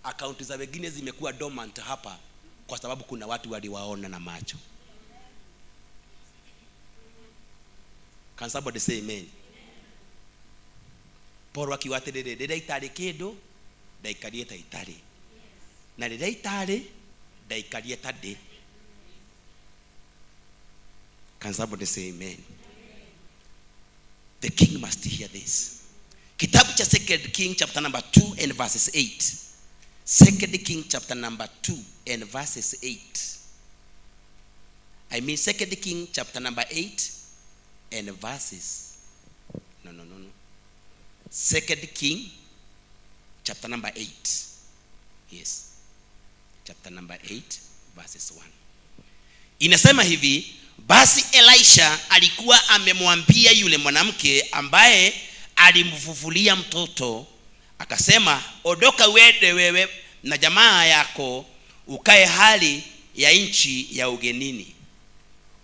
Account za wengine zimekuwa dormant hapa kwa sababu kuna watu waliwaona na macho. Can somebody say amen? Paul akiuga atiriri, riria itari kindu ndaikarie ta itari, na riria itari ndaikarie ta ndi. Can somebody say amen? The king must hear this. Kitabu cha 2 King chapter number 2 and verses 8. 2 King chapter number 2 and verses 8. I mean 2 King chapter number 8 and verses. No. 2 King chapter number 8. Yes. Chapter number 8 verses 1. Inasema hivi, basi Elisha alikuwa amemwambia yule mwanamke ambaye alimfufulia mtoto, akasema, ondoka uende wewe na jamaa yako ukae hali ya nchi ya ugenini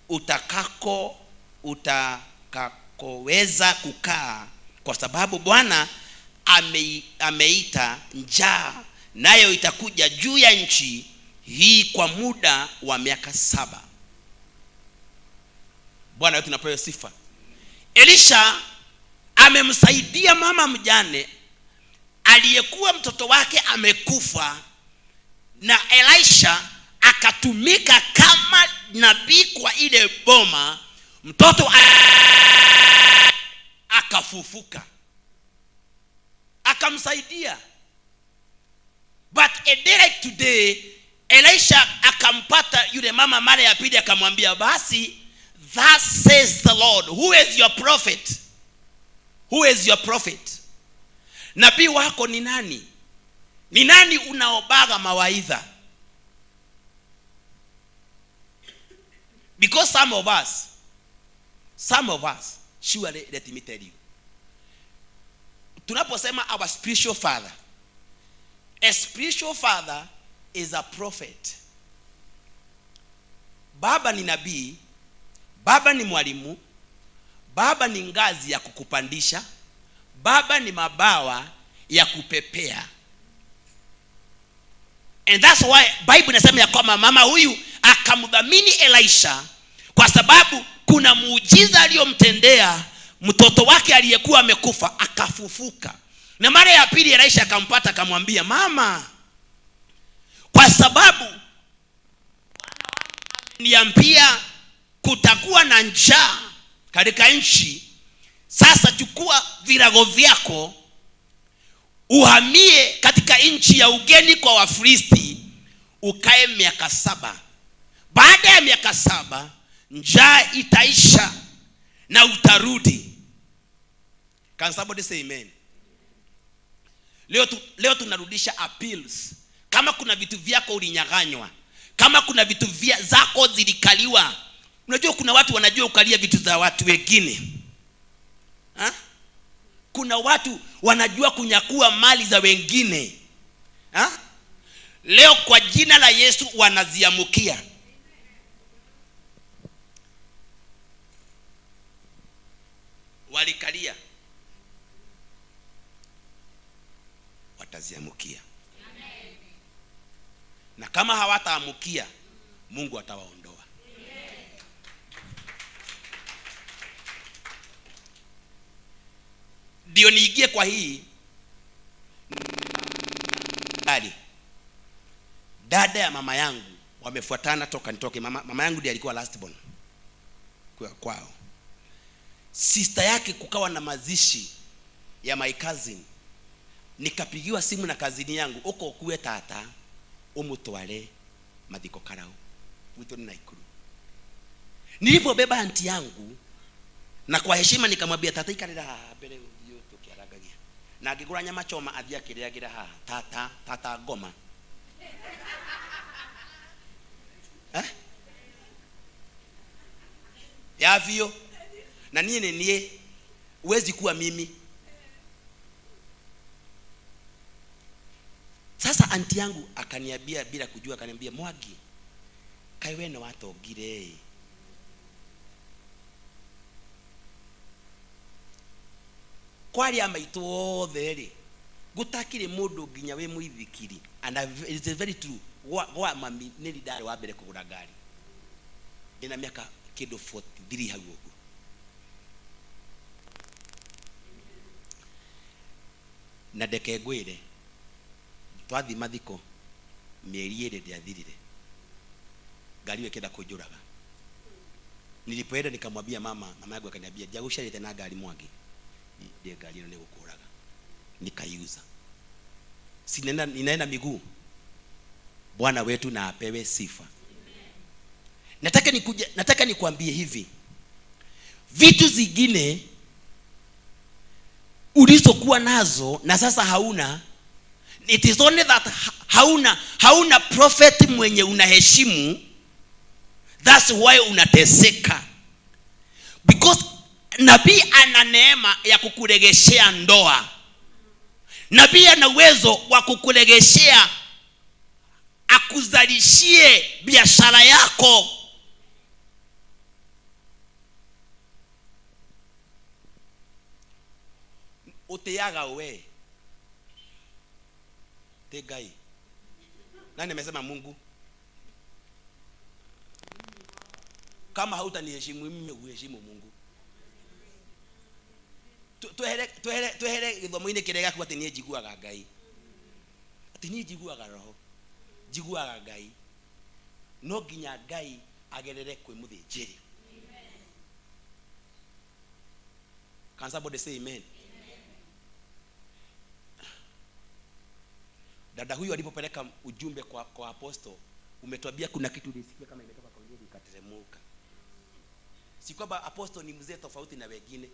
utakakoweza kukaa, kwa sababu Bwana ameita njaa, nayo itakuja juu ya nchi hii kwa muda wa miaka 7. Bwana wetu napewa sifa. Elisha amemsaidia mama mjane aliyekuwa mtoto wake amekufa, na Elisha akatumika kama nabii kwa ile boma. Mtoto akafufuka, akamsaidia. But a day like today, Elisha akampata yule mama mara ya pili, akamwambia, basi thus says the Lord, who is your prophet? Who is your prophet? Nabii wako ni nani? Ni nani unaobaga mawaidha? Because some of us, Surely let me tell you, tunaposema our spiritual father, a spiritual father is a prophet. Baba ni nabii, baba ni mwalimu, baba ni ngazi ya kukupandisha, baba ni mabawa ya kupepea. And that's why Bible inasema ya kwamba mama huyu akamdhamini Elisha kwa sababu kuna muujiza aliyomtendea mtoto wake aliyekuwa amekufa akafufuka. Na mara ya pili Elisha akampata akamwambia, mama, kwa sababu niambia kutakuwa na njaa katika nchi, sasa chukua virago vyako uhamie katika nchi ya ugeni kwa Wafilisti, ukae miaka 7. Baada ya miaka 7 njaa itaisha na utarudi. Can somebody say amen? Leo tunarudisha appeals. Kama kuna vitu vyako ulinyang'anywa, kama kuna vitu zako zilikaliwa. Unajua kuna watu wanajua ukalia vitu za watu wengine. Ha? Kuna watu wanajua kunyakua mali za wengine. Ha? Leo kwa jina la Yesu wanaziamukia. Walikalia, wataziamukia. Na kama hawataamukia, Mungu atawaondoa. Ndio niingie kwa hii hali. Dada ya mama yangu wamefuatana toka nitoke. Mama yangu ndiye alikuwa last born kwao. Sister yake kukawa na mazishi ya my cousin. Nikapigiwa simu na kazini yangu, uko kuwe tata umutware mathiko karau wito ni Nakuru. Nilipobeba anti yangu na kwa heshima nikamwambia, tata ikarira haha mbere uthio tukiaragagia, na ngigura nyama choma athia akiriagira haha, tata tata ngoma. Eh? Ya vio. Na nie ni nie, huwezi kuwa mimi. Sasa anti yangu akaniambia bila kujua, akaniambia, Mwangi, kai we no watongire. Kwari amaitu othe ri, gutakire mundu nginya wi muithikiri. And it is very true. Gwa mami nili ndari wa mbere kugura ngari. Ndina miaka kindu 43 hau uguo. Na ndeke ngwire, twathi mathiko mieri ĩrĩ ndĩathirire, ngari ĩyo ĩkĩenda kũnjũraga. Nilipoenda nikamwambia mama, mama yangu akaniambia, ndiagũciarĩte na ngari Mwangi, ndiye ngari ĩno nĩgũkũraga. Nikaiuza. Si ninaenda miguu. Bwana wetu na apewe sifa. Nataka nikuambie hivi, vitu zingine ulizokuwa nazo na sasa hauna, it is only that hauna prophet mwenye unaheshimu. That's why unateseka. Because nabii ana neema ya kukuregeshea ndoa. Nabii ana uwezo wa kukuregeshea, akuzalishie biashara yako. Uteaga we te Ngai. Nani amesema Mungu? Kama hautaniheshimu mimi, uheshimu Mungu. Twehere githomo-inĩ kĩrĩa gĩaku atĩ niĩ njiguaga Ngai. Atĩ niĩ njiguaga roho, njiguaga Ngai. No nginya Ngai agerere kwĩ mũthĩnjĩri. Can somebody say amen? Dada huyu alipopeleka ujumbe kwa apostle, umetuambia kuna kitu ulisikia kama imetoka kwa yeye ikateremuka. Si kwamba apostle ni mzee tofauti na wengine.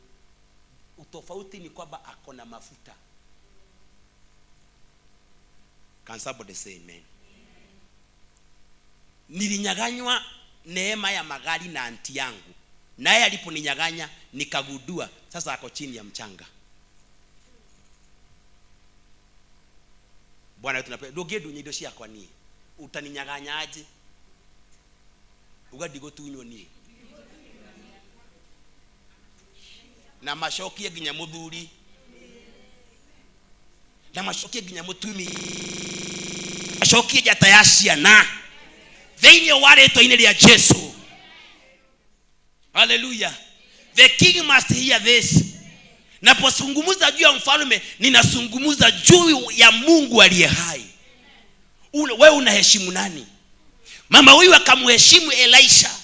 Utofauti ni kwamba ako na mafuta. Can somebody say amen? Nilinyang'anywa neema ya magari na anti yangu. Naye aliponinyang'anya nikagundua sasa ako chini ya mchanga. Bwana wetu napenda ndũngĩndunya indo ciakwa niĩ, utaninyang'anya aje? Uga ndigũtunywo niĩ. Na macokie nginya mũthuri, na macokie nginya mũtumia, macokie njata ya ciana thĩinĩ wa rĩtwa-inĩ rĩa Jesu. Hallelujah. The king must hear this. Napozungumza juu ya mfalme, ninazungumza juu ya Mungu aliye hai. Wewe unaheshimu nani? Mama huyu akamheshimu Elisha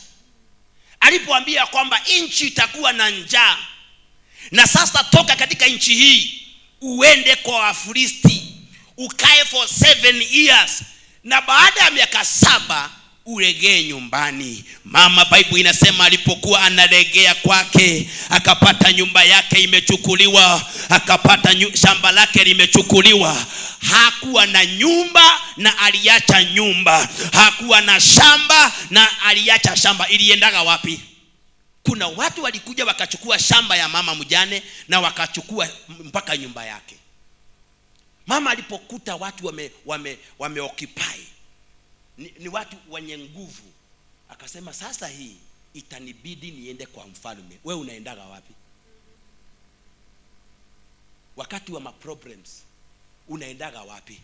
alipoambia kwamba nchi itakuwa na njaa, na sasa toka katika nchi hii uende kwa Wafilisti ukae for 7 years, na baada ya miaka 7 uregee nyumbani. Mama, Bible inasema alipokuwa analegea kwake akapata nyumba yake imechukuliwa, akapata shamba lake limechukuliwa. Hakuwa na nyumba na aliacha nyumba, hakuwa na shamba na aliacha shamba. Iliendaga wapi? Kuna watu walikuja wakachukua shamba ya mama mjane na wakachukua mpaka nyumba yake. Mama alipokuta watu wame occupy, ni watu wenye nguvu, akasema sasa hii itanibidi niende kwa mfalme. Wewe unaendaga wapi? Wakati wa ma problems unaendaga wapi?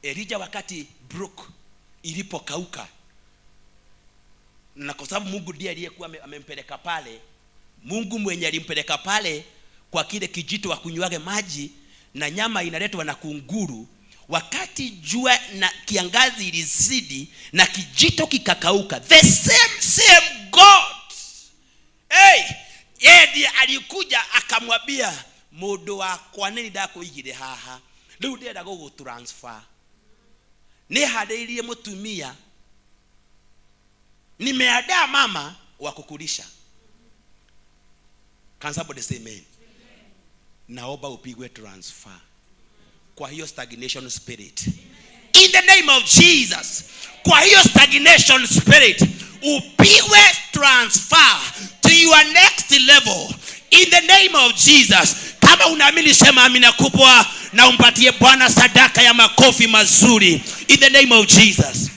Elijah wakati brook ilipokauka, na kwa sababu Mungu ndiye aliyekuwa amempeleka pale, Mungu mwenye alimpeleka pale kwa kile kijito akunywage maji na nyama inaletwa na kunguru, wakati jua na kiangazi ilizidi na kijito kikakauka, the same God, hey, yeye ndiye alikuja akamwambia mundu wakwa nĩ ndakũigire haha, rĩu ndĩrenda gũgũtransfer, nĩharĩirie mũtumia, nimeandaa mama wa kukulisha. Can somebody say amen? Naomba upigwe transfer kwa hiyo stagnation spirit in the name of Jesus. Kwa hiyo stagnation spirit upigwe transfer to your next level in the name of Jesus. Kama unaamini sema amina kubwa na umpatie Bwana sadaka ya makofi mazuri in the name of Jesus.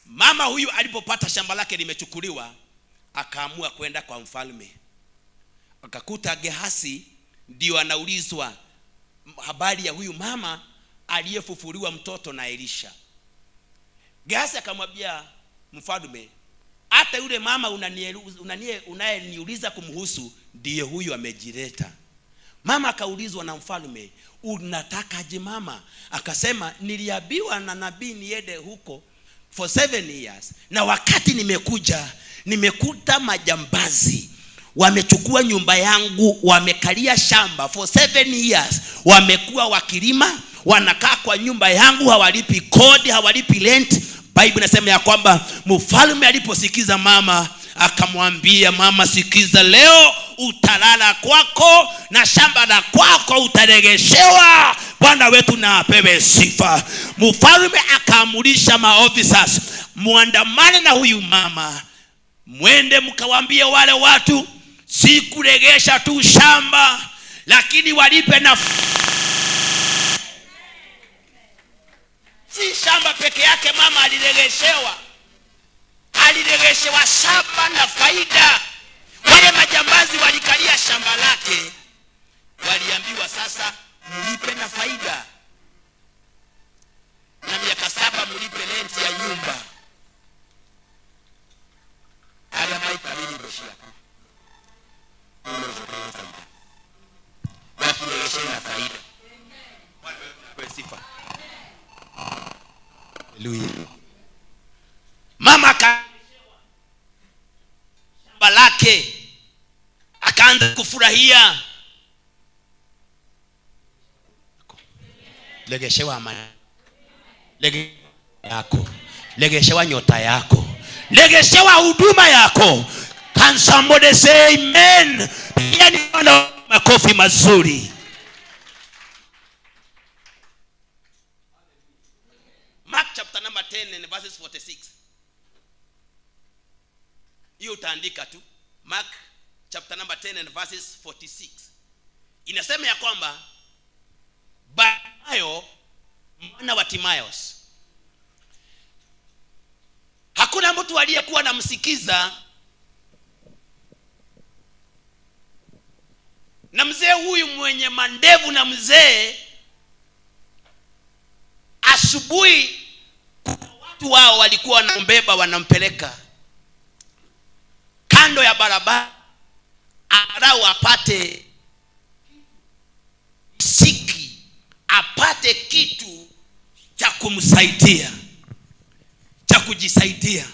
Mama huyu alipopata shamba lake limechukuliwa, akaamua kwenda kwa mfalme. Akakuta Gehasi ndio anaulizwa habari ya huyu mama aliyefufuliwa mtoto na Elisha. Gehasi akamwambia mfalme, hata yule mama unayeniuliza kumhusu ndiye huyu amejileta. Mama akaulizwa na mfalme, unatakaje mama? Akasema, niliambiwa na nabii niende huko for 7 years, na wakati nimekuja nimekuta majambazi wamechukua nyumba yangu, wamekalia shamba for 7 years, wamekuwa wakilima, wanakaa kwa nyumba yangu, hawalipi kodi, hawalipi rent. Bible inasema ya kwamba mfalme aliposikiza mama akamwambia mama, sikiza, leo utalala kwako na shamba la kwako utaregeshewa. Bwana wetu na apewe sifa. Mfalme akaamurisha maofficers, muandamane na huyu mama, mwende mkawaambie wale watu, si kuregesha tu shamba, lakini walipe na si shamba peke yake. Mama aliregeshewa, aliregeshewa shamba na faida. Wale majambazi walikalia shamba lake, waliambiwa sasa mlipe na faida, na miaka 7 mlipe rent ya nyumba. Mama shamba lake akaanza kufurahia. Legeshewa amani yako, legeshewa nyota yako, legeshewa huduma yako. Can somebody say amen? Pigeni makofi mazuri. Mark chapter number 10 and verses 46. Hiyo utaandika tu Mark chapter number 10 and verses 46. Inasema ya kwamba Bartimayo mwana wa Timaeus, hakuna mtu aliyekuwa anamsikiza, na mzee huyu mwenye mandevu na mzee, asubuhi watu wao walikuwa wanambeba wanampeleka kando ya barabara angalau apate siki, apate kitu cha kumsaidia, cha kujisaidia.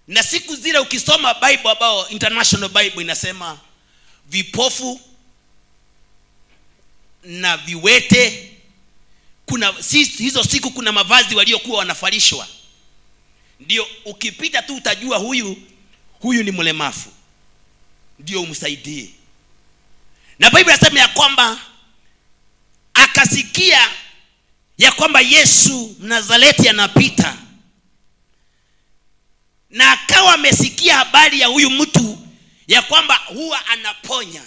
Na siku zile ukisoma Bible, ambao International Bible inasema vipofu na viwete, kuna hizo siku kuna mavazi waliokuwa wanavalishwa, ndio ukipita tu utajua huyu ni mlemavu, ndio umsaidie. Na Biblia inasema ya kwamba akasikia ya kwamba Yesu Mnazareti anapita, na akawa amesikia habari ya huyu mtu ya kwamba huwa anaponya.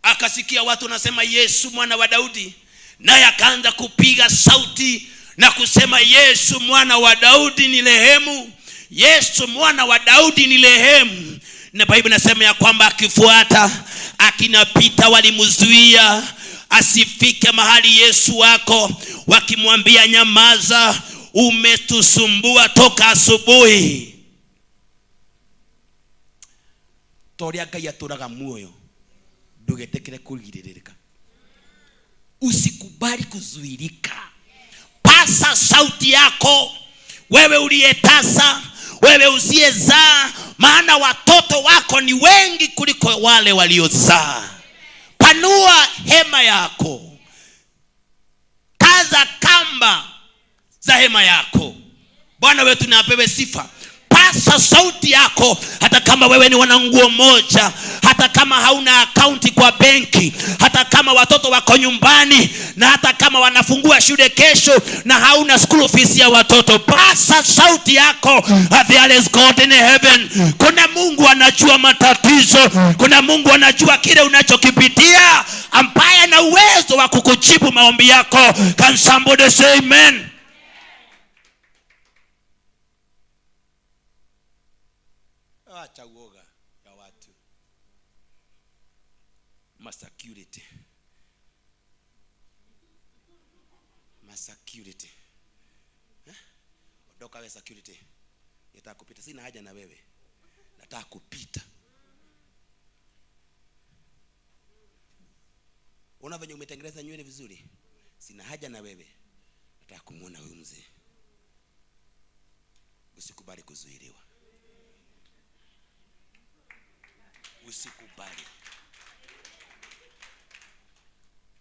Akasikia watu wanasema Yesu mwana wa Daudi, naye akaanza kupiga sauti na kusema Yesu mwana wa Daudi ni rehemu, Yesu mwana wa Daudi ni rehemu. Na Biblia inasema ya kwamba akifuata akina Pita walimzuia asifike mahali Yesu wako, wakimwambia nyamaza, umetusumbua toka asubuhi. Toria Ngai atũraga muoyo, ndũgetĩkĩre kũgirĩrĩka, usikubali kuzuilika. Pasa sauti yako, wewe uliyetasa, wewe usiyezaa, maana watoto wako ni wengi kuliko wale waliozaa. Panua hema yako, kaza kamba za hema yako. Bwana wetu na apewe sifa. Pasa sauti yako, hata kama wewe ni wana nguo moja, hata kama hauna akaunti kwa benki, hata kama watoto wako nyumbani, na hata kama wanafungua shule kesho na hauna school fees ya watoto, pasa sauti yako. There is God in heaven. Kuna Mungu anajua matatizo, kuna Mungu anajua kile unachokipitia, ambaye ana uwezo wa kukujibu maombi yako. Can somebody say amen? Acha uoga ya watu. Masecurity. Masecurity. Ondoka wewe security. Nataka kupita. Sina haja na wewe. Nataka kupita. Una venye umetengeneza nywele vizuri? Sina haja na wewe. Nataka kumuona huyu mzee. Usikubali kuzuiliwa. Usikubali.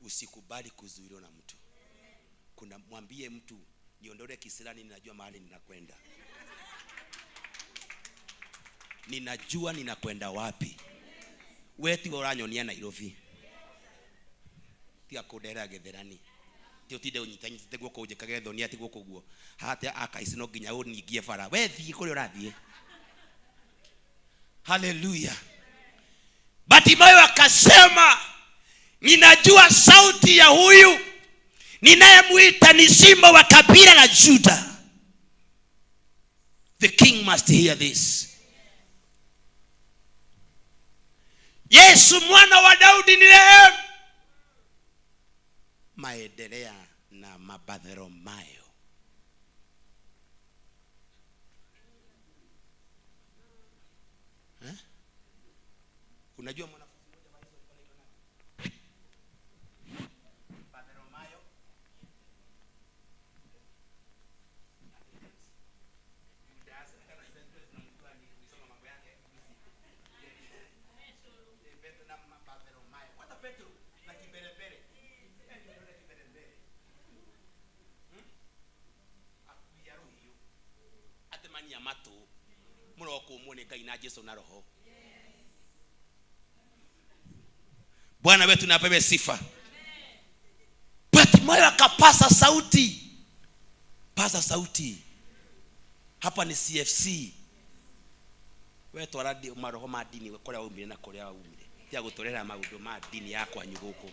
Usikubali kuzuiliwa na mtu. Kuna mwambie mtu niondole kisirani, ninajua mahali ninakwenda. Ninajua ninakwenda wapi. Wewe ti uranyonia Nairobi. Tiga kundehera Githerani. Ti utinde unyitanyitite guoko unjikage thoni ati guoko guo. Hata akaici no nginya uningie bara. Wewe thiĩ kũrĩa ũrathiĩ. Hallelujah. Bartimayo akasema ninajua sauti ya huyu ninayemuita ni simba wa kabila la Juda. The king must hear this. Yesu mwana wa Daudi ni rehemu. Maendelea na Mabartholomayo. Unajua mwanafunzi mmoja wa Yesu alikuwa anaitwa nani? Bartholomayo. Judas, hata na sasa tunamjua ni kusoma mambo yake. Petro na Bartholomayo. Kwanza Petro na kimbelembele. Ndio kimbelembele. Akuya ruhiu. Atemania matu. Mũrokũmwo nĩ Ngai na Jesu na Roho. Bwana wetu na apewe sifa. Bartimayo akapasa sauti. Paza sauti. Hapa ni CFC. We twara maroho ma dini kuria waumire na kuria waumire. Tiga guturera maundu ma dini ya kwanyu guku.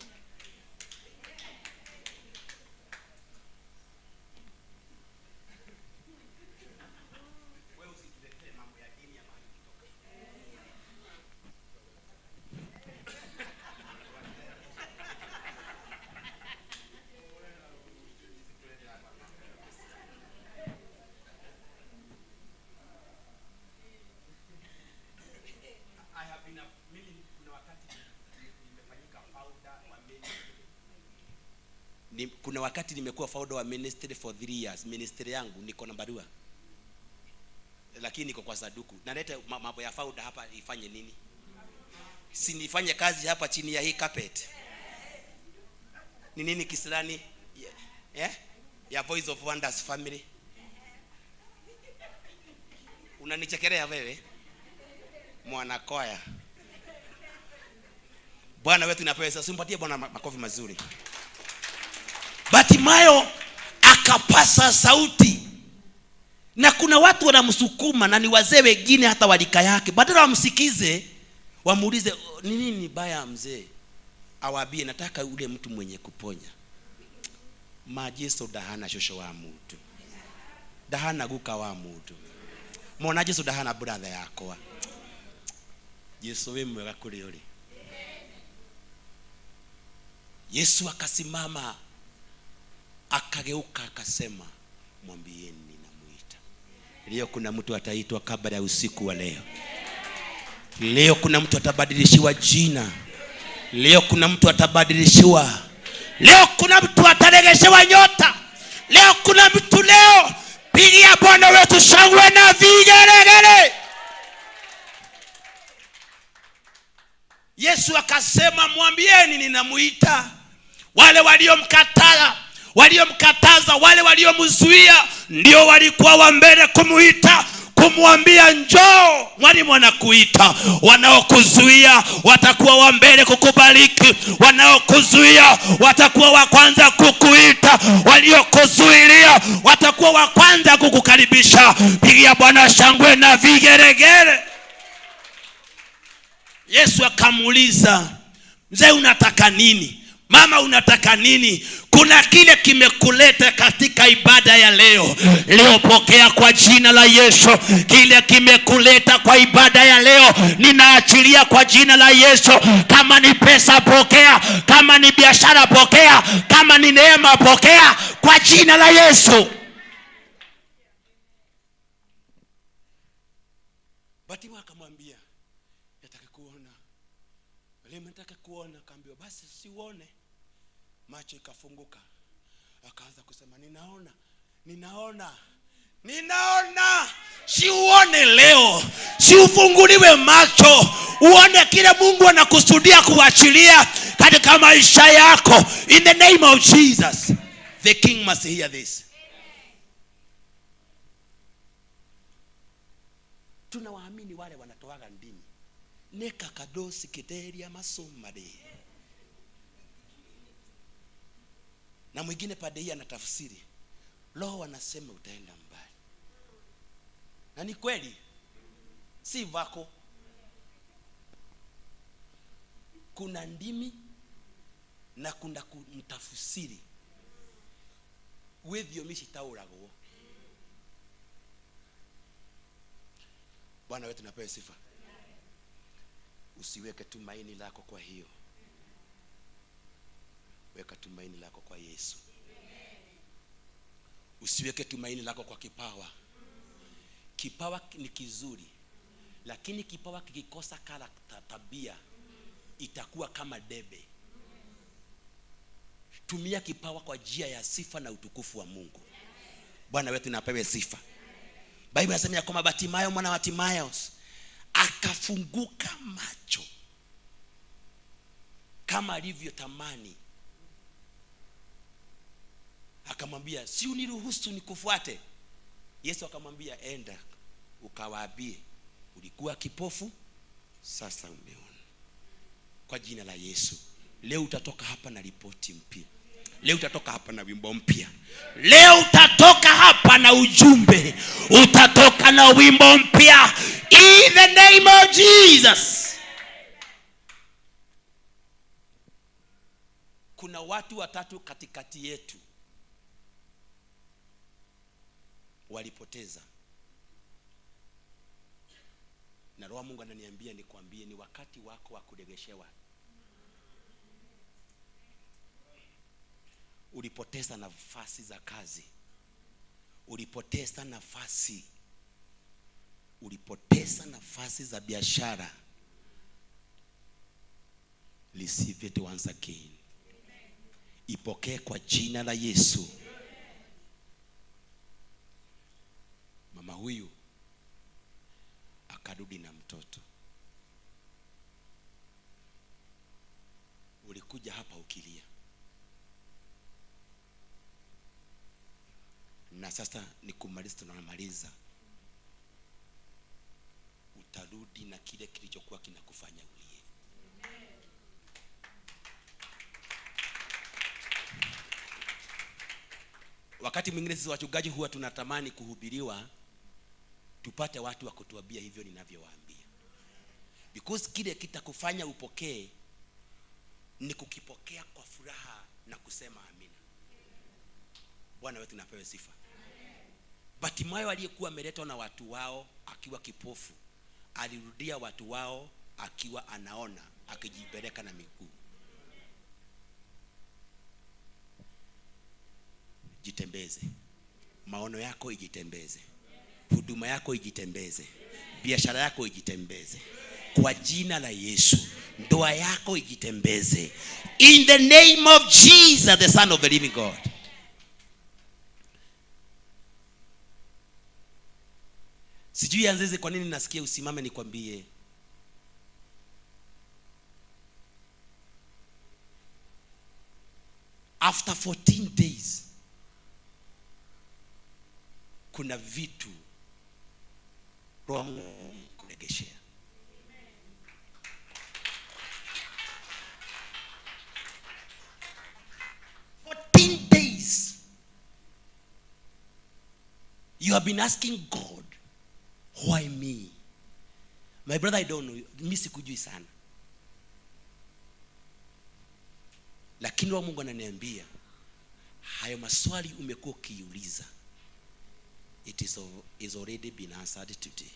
Kuna wakati nimekuwa founder wa ministry for 3 years. Ministry yangu niko na barua, lakini niko kwa saduku. Naleta mambo ya founder hapa ifanye nini? Si nifanye kazi hapa chini ya hii carpet? Ni nini kisirani? Yeah? Ya Voice of Wonders family. Unanichekelea wewe? Mwanakoya. Bwana wetu na pesa, simpatie Bwana makofi mazuri. Bartimayo akapasa sauti. Na kuna watu wanamsukuma na ni wazee wengine hata walika yake. Badala wamsikize, wamuulize ni nini baya mzee? Awaambie nataka ule mtu mwenye kuponya. Majeso dahana shosho wa mtu. Dahana guka wa mtu. Mona Jesu dahana brother yako. Yesu we mwega kuri uri. Yesu akasimama, akageuka akasema, mwambieni ninamuita. Leo kuna mtu ataitwa kabla ya usiku wa leo. Leo kuna mtu atabadilishiwa jina. Leo kuna mtu atabadilishiwa. Leo kuna mtu ataregeshewa nyota. Leo kuna mtu leo. Pigia Bwana wetu shangwe na vigelegele. Yesu akasema, mwambieni ninamuita. Wale waliomkataa, waliomkataza, wale waliomzuia ndio walikuwa wa mbele kumuita, kumwambia njoo, mwalimu anakuita. Wanaokuzuia watakuwa wa mbele kukubariki. Wanaokuzuia watakuwa wa kwanza kukuita. Waliokuzuilia watakuwa wa kwanza kukukaribisha. Pigia Bwana shangwe na vigelegele. Yesu akamuuliza, mzee unataka nini? Mama unataka nini? Kuna kile kimekuleta katika ibada ya leo. Leo pokea kwa jina la Yesu. Kile kimekuleta kwa ibada ya leo, ninaachilia kwa jina la Yesu. Kama ni pesa pokea, kama ni biashara pokea, kama ni neema pokea kwa jina la Yesu. Bartimayo akamwambia, nataka kuona. Leo nataka kuona. Akaambiwa basi siuone. Macho ikafunguka. Akaanza kusema ninaona, ninaona, ninaona. Si uone leo, si ufunguliwe macho, uone kile Mungu anakusudia kuachilia katika maisha yako. In the name of Jesus, the king must hear this. Tunawaamini wale wanatoaga ndimi. Neka kadosi kiteria masomade. Na mwingine pade hii anatafsiri. Roho anasema utaenda mbali. Na ni kweli. Si vako. Kuna ndimi na kuna mtafsiri. With your mishitaurago. Bwana wetu napewe sifa. Usiweke tumaini lako kwa hiyo. Weka tumaini lako kwa Yesu. Usiweke tumaini lako kwa kipawa. Kipawa ni kizuri, lakini kipawa kikikosa karakta, tabia, itakuwa kama debe. Tumia kipawa kwa njia ya sifa na utukufu wa Mungu. Bwana wetu napewe sifa. Biblia inasema ya kwamba Bartimayo mwana wa Timayo akafunguka macho kama alivyotamani. Akamwambia, si uniruhusu nikufuate? Yesu akamwambia, enda ukawaambie ulikuwa kipofu, sasa umeona. Kwa jina la Yesu, leo utatoka hapa na ripoti mpya. Leo utatoka hapa na wimbo mpya. Leo utatoka hapa na ujumbe. Utatoka na wimbo mpya. In the name of Jesus. Kuna watu watatu katikati yetu walipoteza. Na Roho Mungu ananiambia nikwambie ni wakati wako wa kuregeshewa. Ulipoteza nafasi za kazi. Ulipoteza nafasi. Ulipoteza nafasi za biashara. Receive it once again. Ipokee kwa jina la Yesu. Mama huyu akarudi na mtoto. Ulikuja hapa ukilia. Na sasa ni kumaliza, tunamaliza. Utarudi na kile kilichokuwa kinakufanya ulie. Wakati mwingine sisi wachungaji huwa tunatamani kuhubiriwa, tupate watu wa kutuambia hivyo ninavyowaambia. Because kile kitakufanya upokee ni kukipokea kwa furaha na kusema amina. Bwana wetu napewe sifa. Bartimayo aliyekuwa ameletwa na watu wao akiwa kipofu, alirudia watu wao akiwa anaona, akijipeleka na miguu. Jitembeze. Maono yako ijitembeze. Huduma yako ijitembeze. Biashara yako ijitembeze. Kwa jina la Yesu. Ndoa yako ijitembeze. In the name of Jesus, the Son of the living God. Sijui anzeze kwa nini nasikia usimame nikwambie. After 14 days, kuna vitu Roho Mungu kuregeshea. Days you have been asking God, why me? My brother, I don't know. Mimi sikujui sana. Lakini Roho Mungu ananiambia hayo maswali umekuwa ukiuliza, it is already been answered today.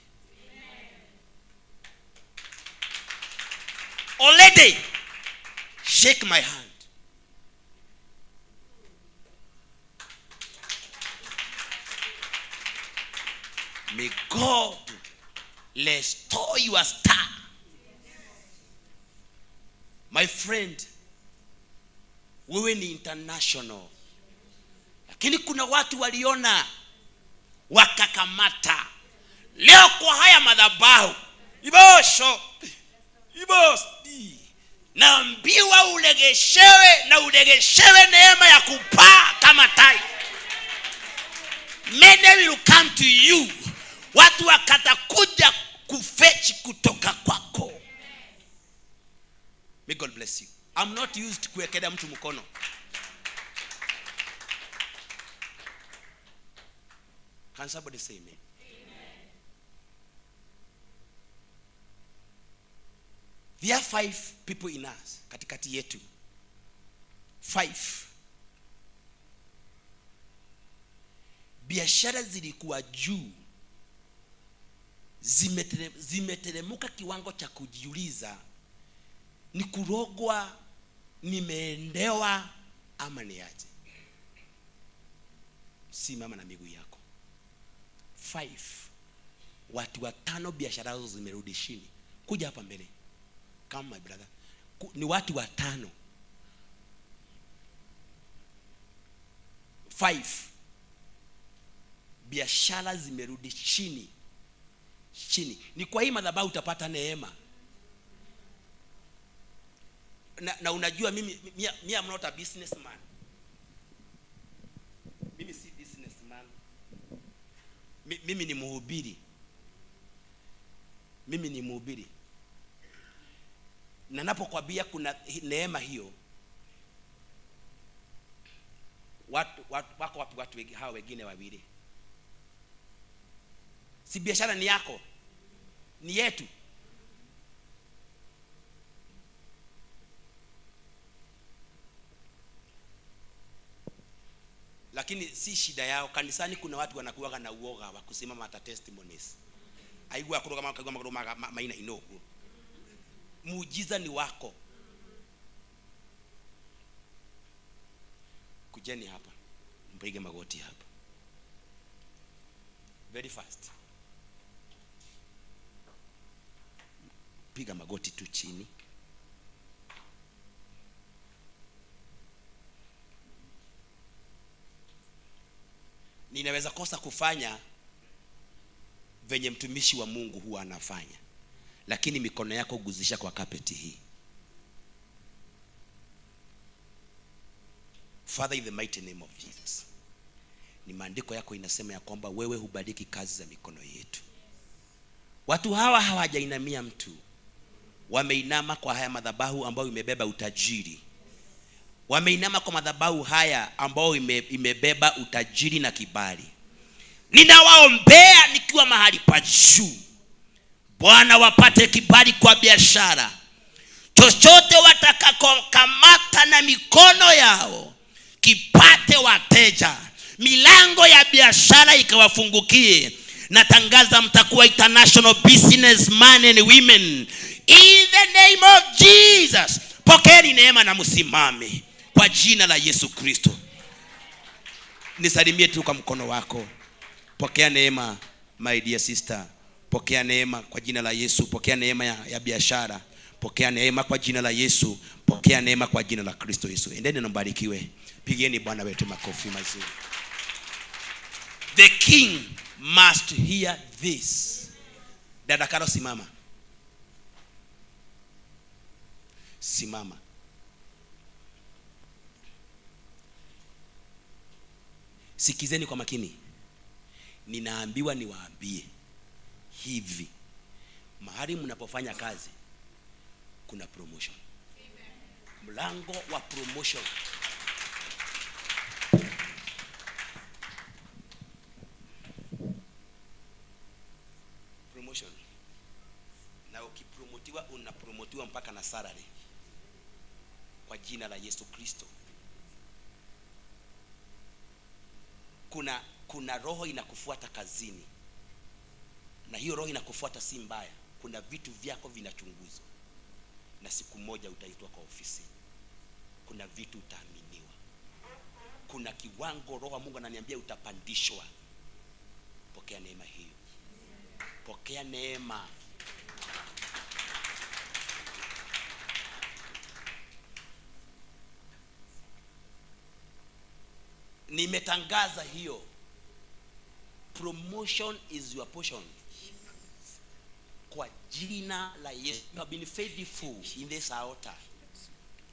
Already. Shake my hand. May God restore your star. My friend, wewe ni international. Lakini kuna watu waliona wakakamata. Leo kwa haya madhabahu, ibosho, ibos, naambiwa ulegeshewe na ulegeshewe neema ya kupaa kama tai. Many will come to you. Watu wakatakuja kufetch kutoka kwako. May God bless you. I'm not used kuwekelea mtu mkono. Can somebody say amen? Amen. There are 5 people in us, katikati yetu. 5. Biashara zilikuwa juu, zimeteremka kiwango cha kujiuliza, ni kurogwa, nimeendewa ama ni aje? Simama na miguu yako. 5. Watu 5 biashara zao zimerudi chini. Kuja hapa mbele. Come my brother. Ni watu 5. 5. Biashara zimerudi chini. Chini. Ni kwa hii madhabahu utapata neema. Na unajua mimi I'm not a businessman. Mimi si businessman. Mimi ni mhubiri. Mimi ni mhubiri. Na napokuambia kuna neema hiyo, Watu wako wapi watu hawa wengine wawili? Si biashara ni yako, ni yetu. Lakini si shida yao. Kanisani kuna watu wanakuwaga na uoga wa kusimama hata testimonies. Aigua kuroga makaigua magoro maina inogu. Muujiza ni wako. Kujeni hapa, mpige magoti hapa. Very fast. Piga magoti tu chini. Ninaweza kosa kufanya venye mtumishi wa Mungu huwa anafanya, lakini mikono yako guzisha kwa kapeti hii. Father, in the mighty name of Jesus, ni maandiko yako inasema ya kwamba wewe hubariki kazi za mikono yetu. Watu hawa hawajainamia mtu, wameinama kwa haya madhabahu ambayo imebeba utajiri. Wameinama kwa madhabahu haya ambayo imebeba utajiri na kibali. Ninawaombea nikiwa mahali pa juu, Bwana wapate kibali kwa biashara. Chochote watakakokamata na mikono yao kipate wateja. Milango ya biashara ikawafungukie. Natangaza mtakuwa international businessman and women in the name of Jesus. Pokeeni neema na msimame kwa jina la Yesu Kristo. Nisalimie tu kwa mkono wako. Pokea neema, my dear sister. Pokea neema kwa jina la Yesu. Pokea neema ya biashara. Pokea neema kwa jina la Yesu. Pokea neema kwa jina la Kristo Yesu. Endeni na mbarikiwe. Pigieni Bwana wetu makofi mazuri. The king must hear this. Dada Karo, simama. Simama. Sikizeni kwa makini. Ninaambiwa niwaambie hivi, mahali mnapofanya kazi kuna promotion. Mlango wa promotion. Promotion. Na ukipromotiwa unapromotiwa mpaka na salary. Kwa jina la Yesu Kristo. Kuna roho inakufuata kazini. Na hiyo roho inakufuata si mbaya. Kuna vitu vyako vinachunguzwa. Na siku moja utaitwa kwa ofisi. Kuna vitu utaaminiwa. Kuna kiwango roho Mungu ananiambia utapandishwa. Pokea neema hiyo. Pokea neema. Nimetangaza hiyo. Promotion is your portion. Kwa jina la Yesu. You have been faithful in this altar.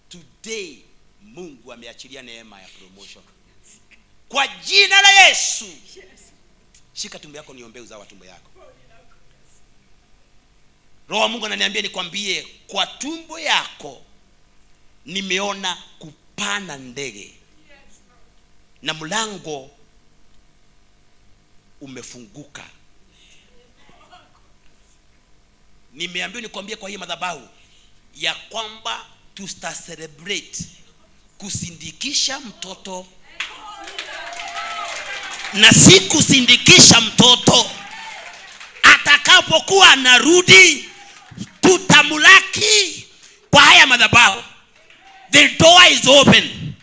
Today Mungu ameachilia neema ya promotion. Kwa jina la Yesu. Shika tumbo yako, niombee uzao wa tumbo yako. Roho wa Mungu ananiambia nikwambie, kwa tumbo yako nimeona kupanda ndege. Na mlango umefunguka. Nimeambiwa nikwambie kwa hii madhabahu ya kwamba tuta celebrate kusindikisha mtoto. Na si kusindikisha mtoto, atakapokuwa anarudi tutamulaki kwa haya madhabahu. The door is open.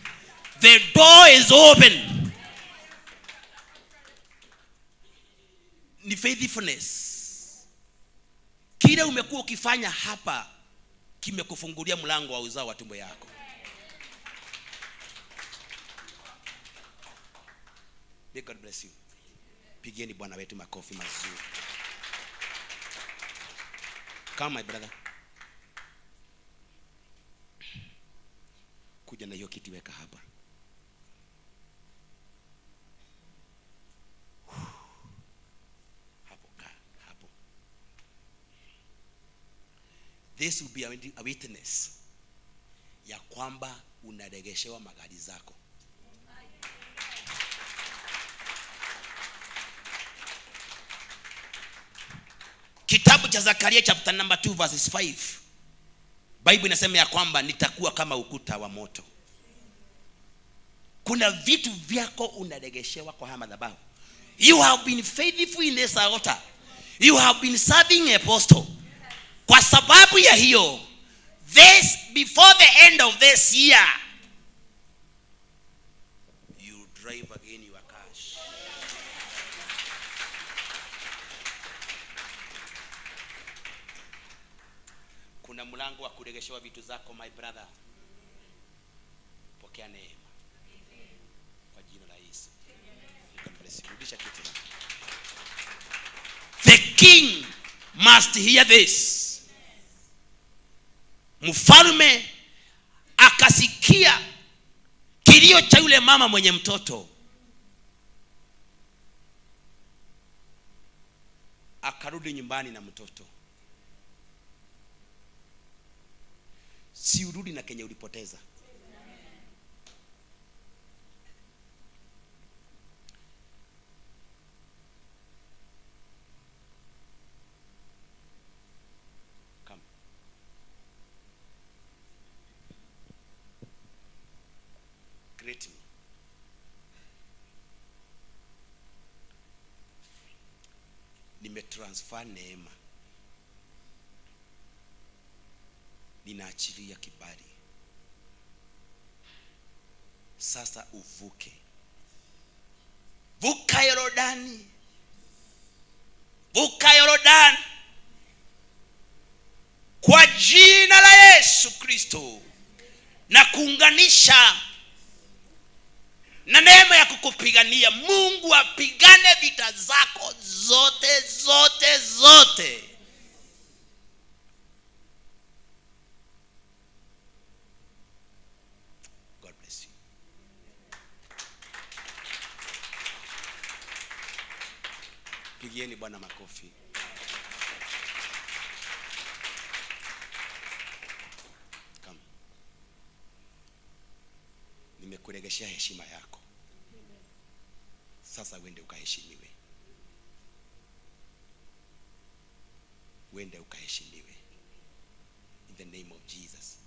The door is open. Ni faithfulness. Kile umekuwa ukifanya hapa kimekufungulia mlango wa uzao wa tumbo yako. May God bless you. Pigieni Bwana wetu makofi mazuri. Come my brother. Kuja na hiyo kiti weka hapa. Hapo kaa, hapo. This will be a witness ya kwamba unaregeshewa magari zako. Kitabu cha Zakaria chapter number 2 verses 5. Bible inasema ya kwamba nitakuwa kama ukuta wa moto. Kuna vitu vyako unaregeshewa kwa haya madhabahu. You have been faithful in this altar. You have been serving apostle. Kwa sababu ya hiyo, this before the end of this year, you drive again your cash. Kuna mlango wa kuregeshewa vitu zako, my brother. Pokea neema kwa jina la Yesu. God bless you. Rudisha kiti. The king must hear this. Mfalme akasikia kilio cha yule mama mwenye mtoto, akarudi nyumbani na mtoto. Si urudi na kenye ulipoteza. Come. Greet me. Nimetransfer neema. Ninaachilia kibali. Sasa uvuke. Vuka Yordani. Vuka Yordani. Kwa jina la Yesu Kristo. Na kuunganisha na neema ya kukupigania. Mungu apigane vita zako zote zote zote. God bless you. Pigieni Bwana makofi. Come. Nimekuregeshea heshima yako. Sasa uende ukaheshimiwe. Uende ukaheshimiwe. In the name of Jesus.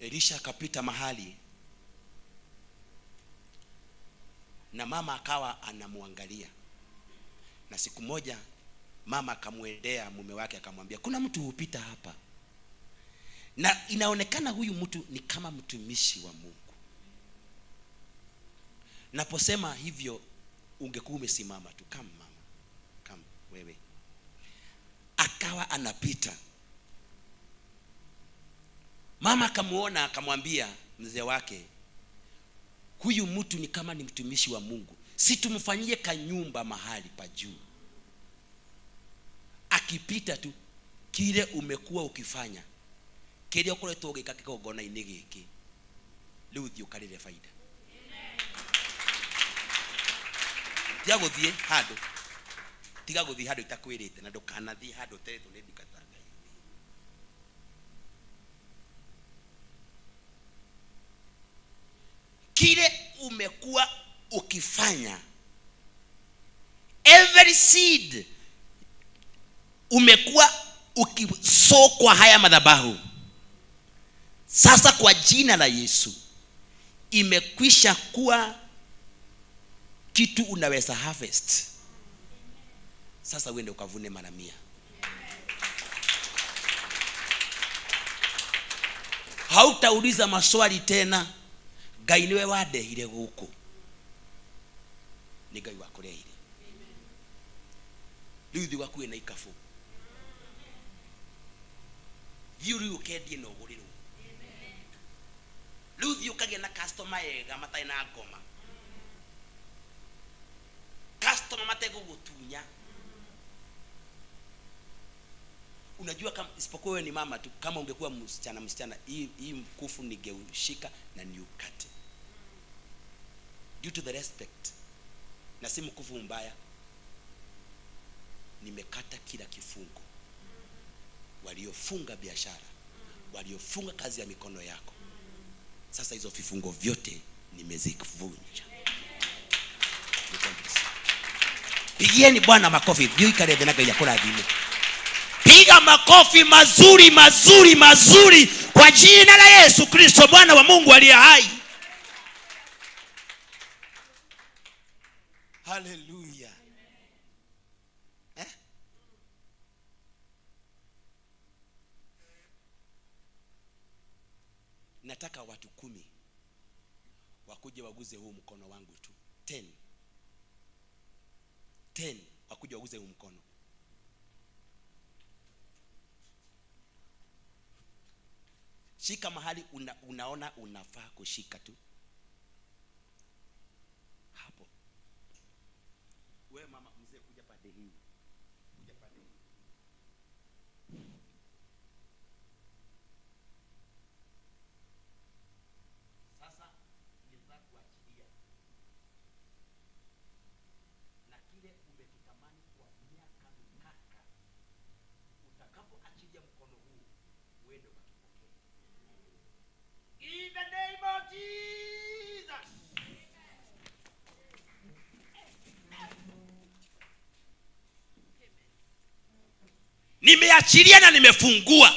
Elisha akapita mahali na mama akawa anamuangalia. Na siku moja mama akamuendea mume wake akamwambia, kuna mtu hupita hapa na inaonekana huyu mtu ni kama mtumishi wa Mungu. Naposema hivyo ungekuwa umesimama tu. Kama mama, kama wewe. Akawa anapita. Mama akamuona akamwambia mzee wake, huyu mtu ni kama ni mtumishi wa Mungu, si tumfanyie kanyumba mahali pa juu. Akipita tu kile umekuwa ukifanya, kile ukoretwo ugika kigongona-inĩ gĩkĩ, rĩu thiĩ ũkarĩre faida. Tiga gũthiĩ handũ, tiga gũthiĩ handũ itakwĩrĩte, na ndũkanathiĩ handũ ũteretwo nĩ ndungata ya Ngai. Kile umekuwa ukifanya, every seed umekuwa ukisow kwa haya madhabahu, sasa kwa jina la Yesu imekwisha kuwa kitu unaweza harvest. Sasa uende ukavune mara 100. Hautauliza maswali tena. Ngai niwe wandehire guku, ni Ngai wakurehire. Riu thi gwakuĩ na ikabu, thiĩ rĩu ũkendie na ũgũrĩrwo. Rĩu thiĩ ũkagĩe na customer ega matarĩ na ngoma, customer mategũgũtunya. Unajua, kama isipokuwa wewe ni mama tu, kama ungekuwa msichana, hii mkufu ningeushika na niukate. Due to the respect, na si mkufu mbaya, nimekata kila kifungo. Waliofunga biashara, Waliofunga kazi ya mikono yako, sasa hizo vifungo vyote nimezivunja. Pigieni Bwana makofi. Piga makofi mazuri mazuri mazuri kwa jina la Yesu Kristo Bwana wa Mungu aliye hai. Haleluya. Nataka watu 10 wakuje waguze huu mkono wangu tu. 10. 10 wakuje waguze huu mkono. Shika mahali unaona unafaa kushika tu. Hapo. Wewe mama mzee kuja pande hii. Kuja pande hii. Sasa nilitaka kuachilia. Na kile umekitamani kwa miaka mikaka, utakapoachilia mkono huu, uende ukakipokee. In the name of Jesus. Nimeachilia na nimefungua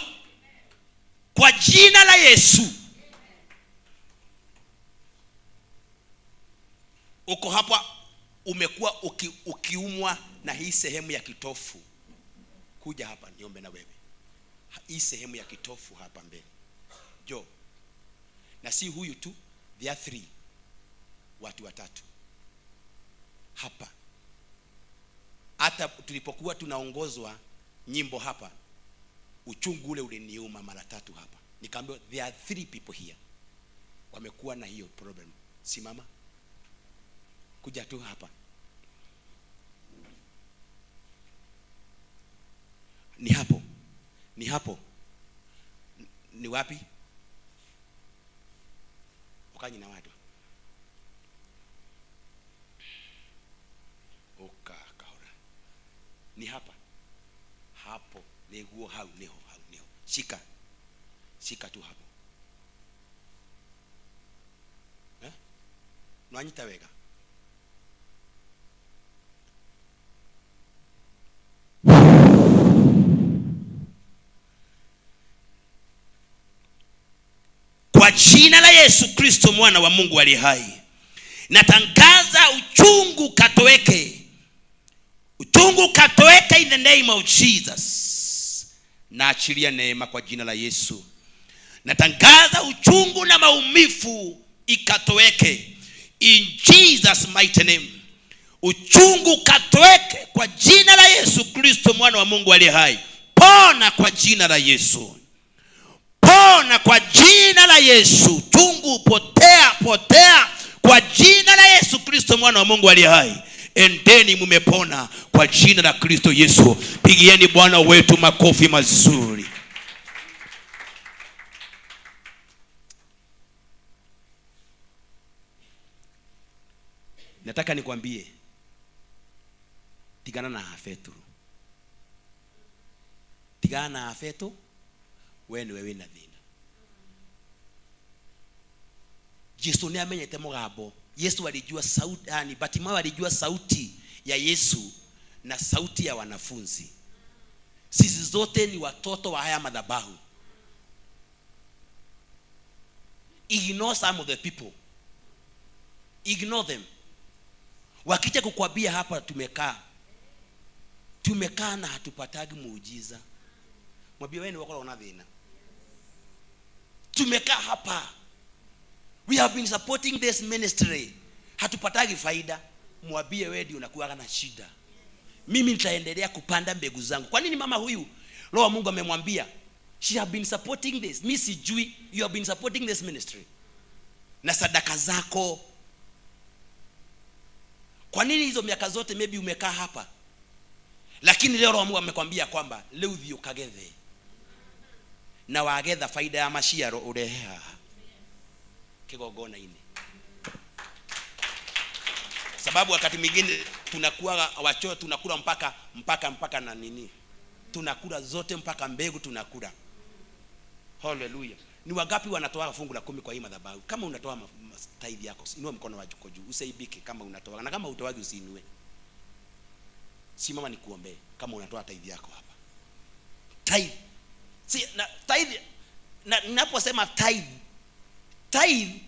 kwa jina la Yesu. Uko hapa umekuwa ukiumwa na hii sehemu ya kitofu. Kuja hapa niombe na wewe. Hii sehemu ya kitofu hapa mbele. Jo. Na si huyu tu, there are 3. Watu watatu. Hapa. Hata tulipokuwa tunaongozwa nyimbo hapa, uchungu ule uliniuma mara 3 hapa. Nikaambiwa there are 3 people here wamekuwa na hiyo problem. Simama. Kuja tu hapa. Ni hapo. Ni hapo. Ni wapi? Ukanyi na watu. Oka kahora. Ni hapa. Hapo. Neguo hau neho hau neho. Shika. Shika tu hapo. Eh? Nwanyita wega. Kwa jina la Yesu Kristo mwana wa Mungu aliye hai, natangaza uchungu katoweke. Uchungu katoweke in the name of Jesus. Naachilia neema kwa jina la Yesu. Natangaza uchungu na maumivu ikatoweke in Jesus mighty name. Uchungu katoweke kwa jina la Yesu Kristo mwana wa Mungu aliye hai. Pona kwa jina la Yesu. Pona kwa jina la Yesu. Chungu potea, potea kwa jina la Yesu Kristo mwana wa Mungu aliye hai. Endeni mumepona kwa jina la Kristo Yesu. Pigieni Bwana wetu makofi mazuri. Nataka nikwambie, tigana na afetu. Tigana na afetu, wewe ni wewe na thina. Yesu ni amenyete mugambo. Yesu alijua sauti, yani Bartimayo alijua sauti ya Yesu na sauti ya wanafunzi. Sisi zote ni watoto wa haya madhabahu. Ignore some of the people. Ignore them. Wakija kukwambia hapa tumekaa. Tumekaa na hatupatagi muujiza. Mwambie wewe ni wako una thina. Tumekaa hapa. We have been supporting this ministry. Hatupatagi faida. Mwambie wewe ndio unakuwa na shida. Mimi nitaendelea kupanda mbegu zangu. Kwa nini mama huyu Roho wa Mungu amemwambia she have been supporting this. Mimi sijui, you have been supporting this ministry. Na sadaka zako. Kwa nini hizo miaka zote maybe umekaa hapa? Lakini leo Roho wa Mungu amekwambia kwamba leo thiĩ ũkagethe. Na wagetha faida ya maciaro urehe haha kigongona-inĩ. Sababu wakati mwingine tunakuwa wachoyo, tunakula mpaka na nini? Tunakula zote mpaka mbegu tunakula. Hallelujah. Ni wangapi wanatoa fungu la 10 kwa hii madhabahu? Kama unatoa tithe yako, inua mkono wako juu, usiibike kama unatoa. Na kama hutoagi usiinue. Simama nikuombee kama unatoa tithe yako hapa. Tithe. Si na tithe, na ninaposema tithe, tithe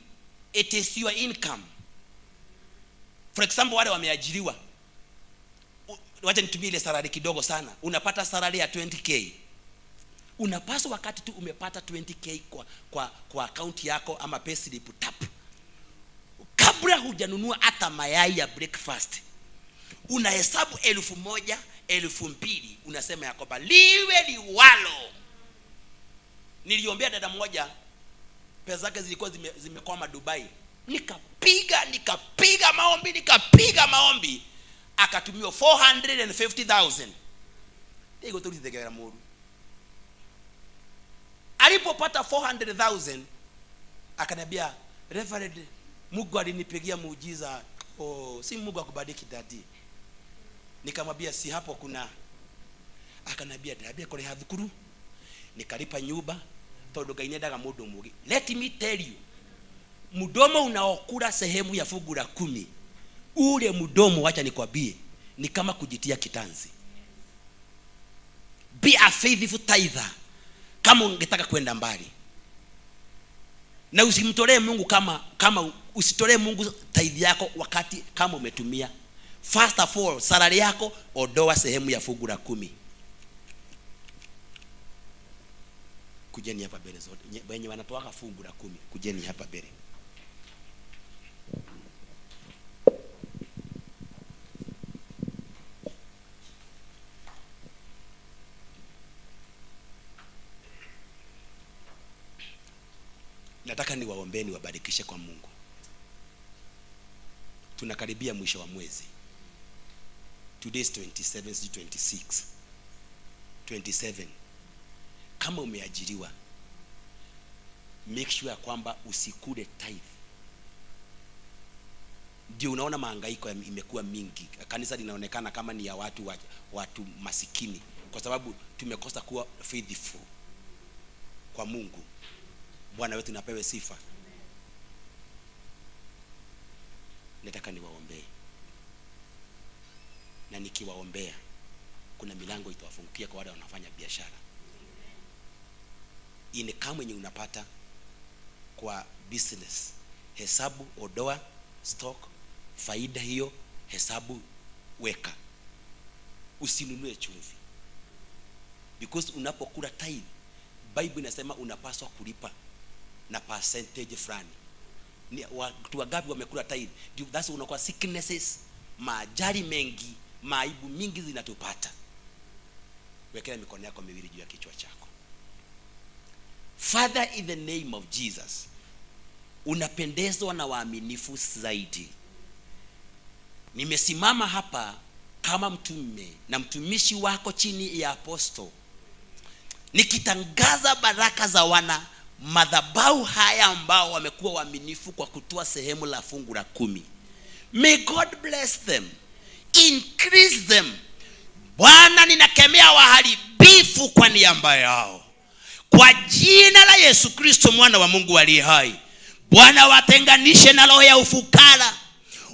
it is your income. For example, wale wameajiriwa, wacha nitumie ile salary kidogo sana. Unapata salary ya 20k. Unapaswa wakati tu umepata 20k kwa account yako ama payslip tap, kabla hujanunua hata mayai ya breakfast, unahesabu 1,000, 2,000, unasema ya kwamba liwe liwalo. Niliombea dada mmoja, pesa zake zilikuwa zimekwama Dubai. Nikapiga maombi, akatumiwa 450,000. Ndigo tulizegera muru. Alipopata 400,000 akaniambia, Reverend, Mungu alinipigia muujiza. Oh, si Mungu akubariki daddy. Nikamwambia si hapo kuna. Akaniambia daddy kore hathukuru. Nikalipa nyumba tondu Ngai nendaga mundu mugi. Let me tell you, mdomo unaokula sehemu ya fungu la 10, ule mdomo, wacha nikwambie, ni kama kujitia kitanzi. Be a faithful tither kama ungetaka kwenda mbali. Na usimtolee Mungu kama usitolee Mungu tithe yako wakati kama umetumia. First of all, salary yako ondoa sehemu ya fungu la 10. Kujeni hapa mbele zote. Wenye wanatoa fungu la 10, kujeni hapa mbele. Nataka niwaombee niwabarikishe kwa Mungu. Tunakaribia mwisho wa mwezi. Today is 27, 26. 27. Kama umeajiriwa, make sure kwamba usikule tithe. Ndio unaona mahangaiko imekuwa mingi. Kanisa linaonekana kama ni ya watu masikini, kwa sababu tumekosa kuwa faithful kwa Mungu. Bwana wetu napewe sifa. Nataka niwaombee. Na nikiwaombea, kuna milango itawafungukia kwa wale wanafanya biashara. Income yenye unapata kwa business, hesabu, odoa, stock, faida hiyo, hesabu, weka. Usinunue chumvi. Because unapokula tithe, Bible inasema unapaswa kulipa na percentage fulani. Ni watu wangapi wamekula tithe? That's unakuwa sicknesses, maajali mengi, maibu mingi zinatupata. Wekelea mikono yako miwili juu ya kichwa chako. Father, in the name of Jesus, unapendezwa na waaminifu zaidi. Nimesimama hapa kama mtume na mtumishi wako chini ya apostle, nikitangaza baraka za wana madhabahu haya ambao wamekuwa waaminifu kwa kutoa sehemu la fungu la 10. May God bless them, increase them. Bwana, ninakemea waharibifu kwa niaba yao, kwa jina la Yesu Kristo mwana wa Mungu aliye hai. Bwana, watenganishe na roho ya ufukara,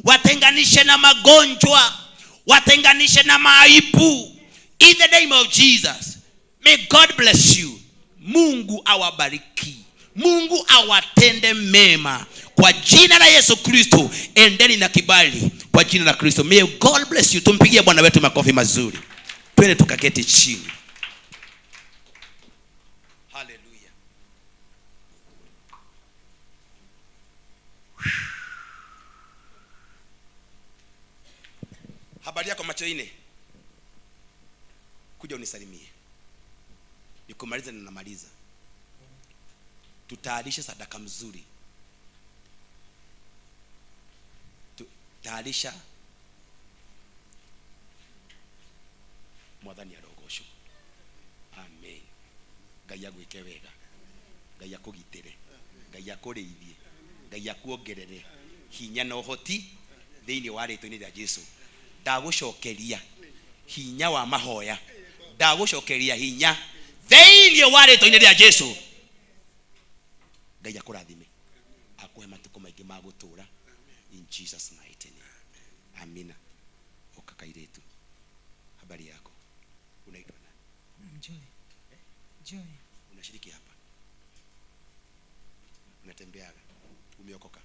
watenganishe na magonjwa, watenganishe na maaibu. In the name of Jesus, may God bless you. Mungu awabariki, Mungu awatende mema kwa jina la Yesu Kristo. Endeni na kibali kwa jina la Kristo. May God bless you. Tumpigie Bwana wetu makofi mazuri. Twende tukaketi chini. Hallelujah. Habari yako macho ine? Kuja unisalimie. Nikumaliza na namaliza. Tutayarishe sadaka mzuri. Tutayarisha mwathani arogocwo. Amen. Ngai agwike wega. Ngai akũgitĩre. Ngai akũrĩithie. Ngai akuongerere hinya na ũhoti thĩinĩ wa rĩtwa-inĩ rĩa Jesu. Ndagũcokeria hinya wa mahoya. Ndagũcokeria hinya thĩinĩ wa rĩtwa-inĩ rĩa Jesu. Ngai akũrathime, akũhe matukũ maingĩ ma gũtũũra in Jesus mighty name. Amina. Oka kairetu, habari yako? Unaitwa nani? I'm Joy. Joy. Unashiriki hapa? Unatembeaga? Umeokoka?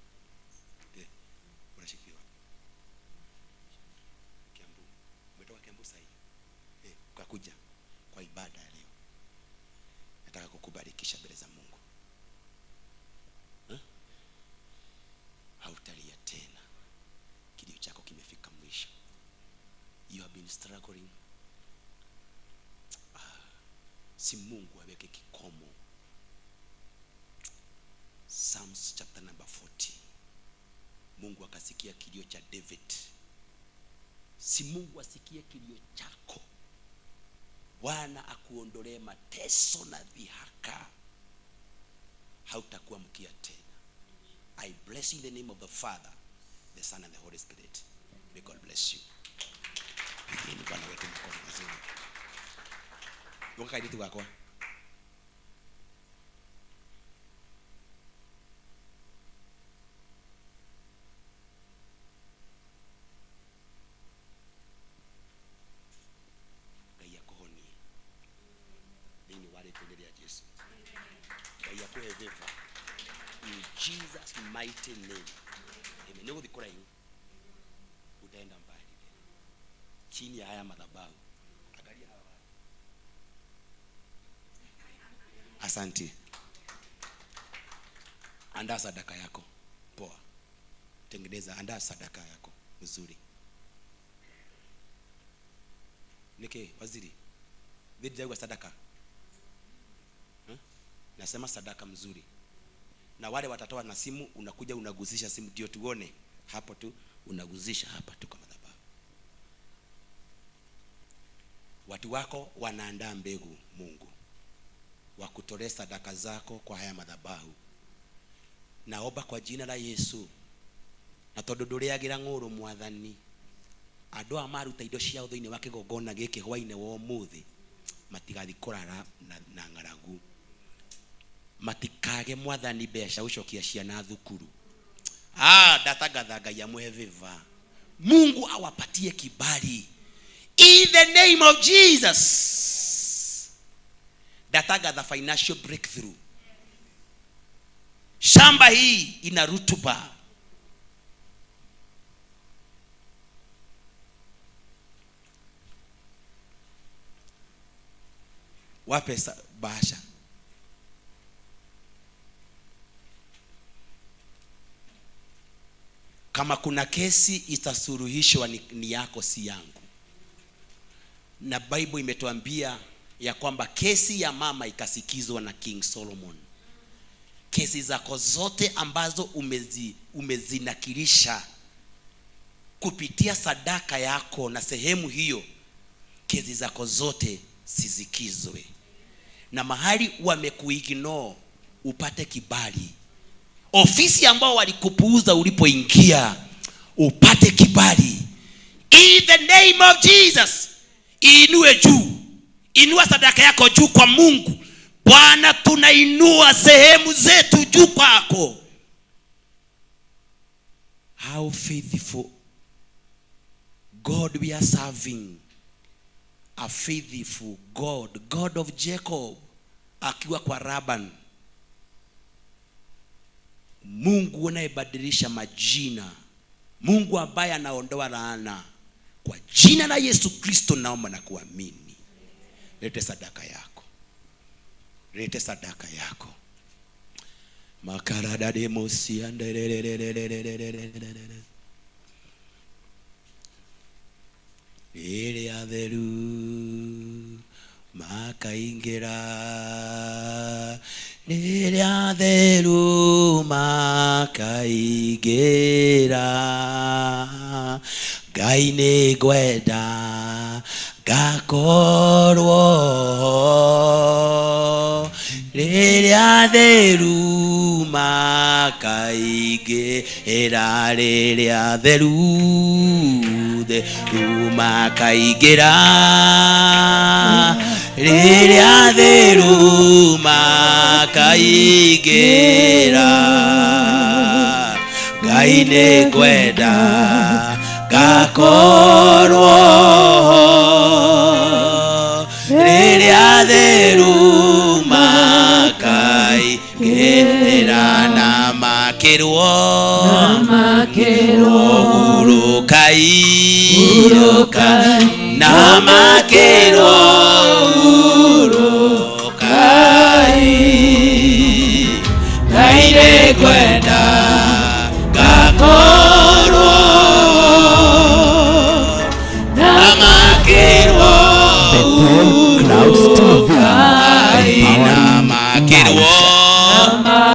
Unashiriki wapi? Kiambu. Umetoka Kiambu sasa hivi? Ukakuja kwa ibada ya leo. Nataka kukubarikisha mbele za Mungu. Hautalia tena. Kilio chako kimefika mwisho. You have been struggling. Si Mungu aweke kikomo. Psalms chapter number 40. Mungu akasikia kilio cha David. Si Mungu asikie kilio chako. Bwana akuondolee mateso na dhihaka. Hautakuwa mkia tena. I bless you in the name of the Father, the Son and the Holy Spirit. May God bless you. Pigieni Bwana wetu mkono mazuri. Uka wakwa. Ngai akuhonie thĩinĩ wa rĩĩtwa rĩa Jesu. Ngai akuhe favor in Jesus mighty name. Amen. Nĩ ũgũthiĩ kũraihu, utaenda mbali chini ya haya madhabahu. Angalia hawa watu. Asante. Andaa sadaka yako poa, tengeneza, andaa sadaka yako mzuri. Nike waziri dhidi ya sadaka, Nasema sadaka mzuri. Na wale watatoa na simu, unakuja unaguzisha simu ndio tuone. Hapo tu unaguzisha hapa tu kwa madhabahu. Watu wako wanaandaa mbegu, Mungu wakutolee sadaka zako kwa haya madhabahu. Naomba kwa jina la Yesu, na tondu nduriagira ng'uru mwathani, andu aya maruta indo ciao thiini wa kigongona giki hwaine wa umuthi matigathi kurara na ng'aragu, matikage mwathani mbeca gucokia ciana thukuru. Ndatangatha Ngai amũhe favor. Mungu awapatie kibali in the name of Jesus. Ndatangatha financial breakthrough. Shamba hii ina rutuba. Wape bahasha. Kama kuna kesi itasuluhishwa ni yako, si yangu. Na Bible imetuambia ya kwamba kesi ya mama ikasikizwa na King Solomon. Kesi zako zote ambazo umezinakilisha kupitia sadaka yako na sehemu hiyo, kesi zako zote sizikizwe. Na mahali wamekuignore upate kibali. Ofisi ambao walikupuuza ulipoingia upate kibali. In the name of Jesus. Inue juu. Inua sadaka yako juu kwa Mungu. Bwana, tunainua sehemu zetu juu kwako. How faithful God we are serving. A faithful God, God of Jacob, akiwa kwa Laban. Mungu anayebadilisha majina, Mungu ambaye anaondoa laana. Kwa jina la Yesu Kristo naomba na kuamini. Lete sadaka yako. Lete sadaka yako. Makarada de mosi andererererererererere. Ile atheru makaingira, ile atheru makaingira, Ngai nĩ ngwenda ngakorwo rĩrĩa atheru makaingĩra, rĩrĩa atheru Theru makaingĩra, rĩrĩa theru makaingĩra, Ngai nĩ ngwenda ngakorwo ho rĩrĩa theru makaingĩra, na makĩrwo hurũkai, na makĩrwo hurũkai. Ngai nĩ ngwenda.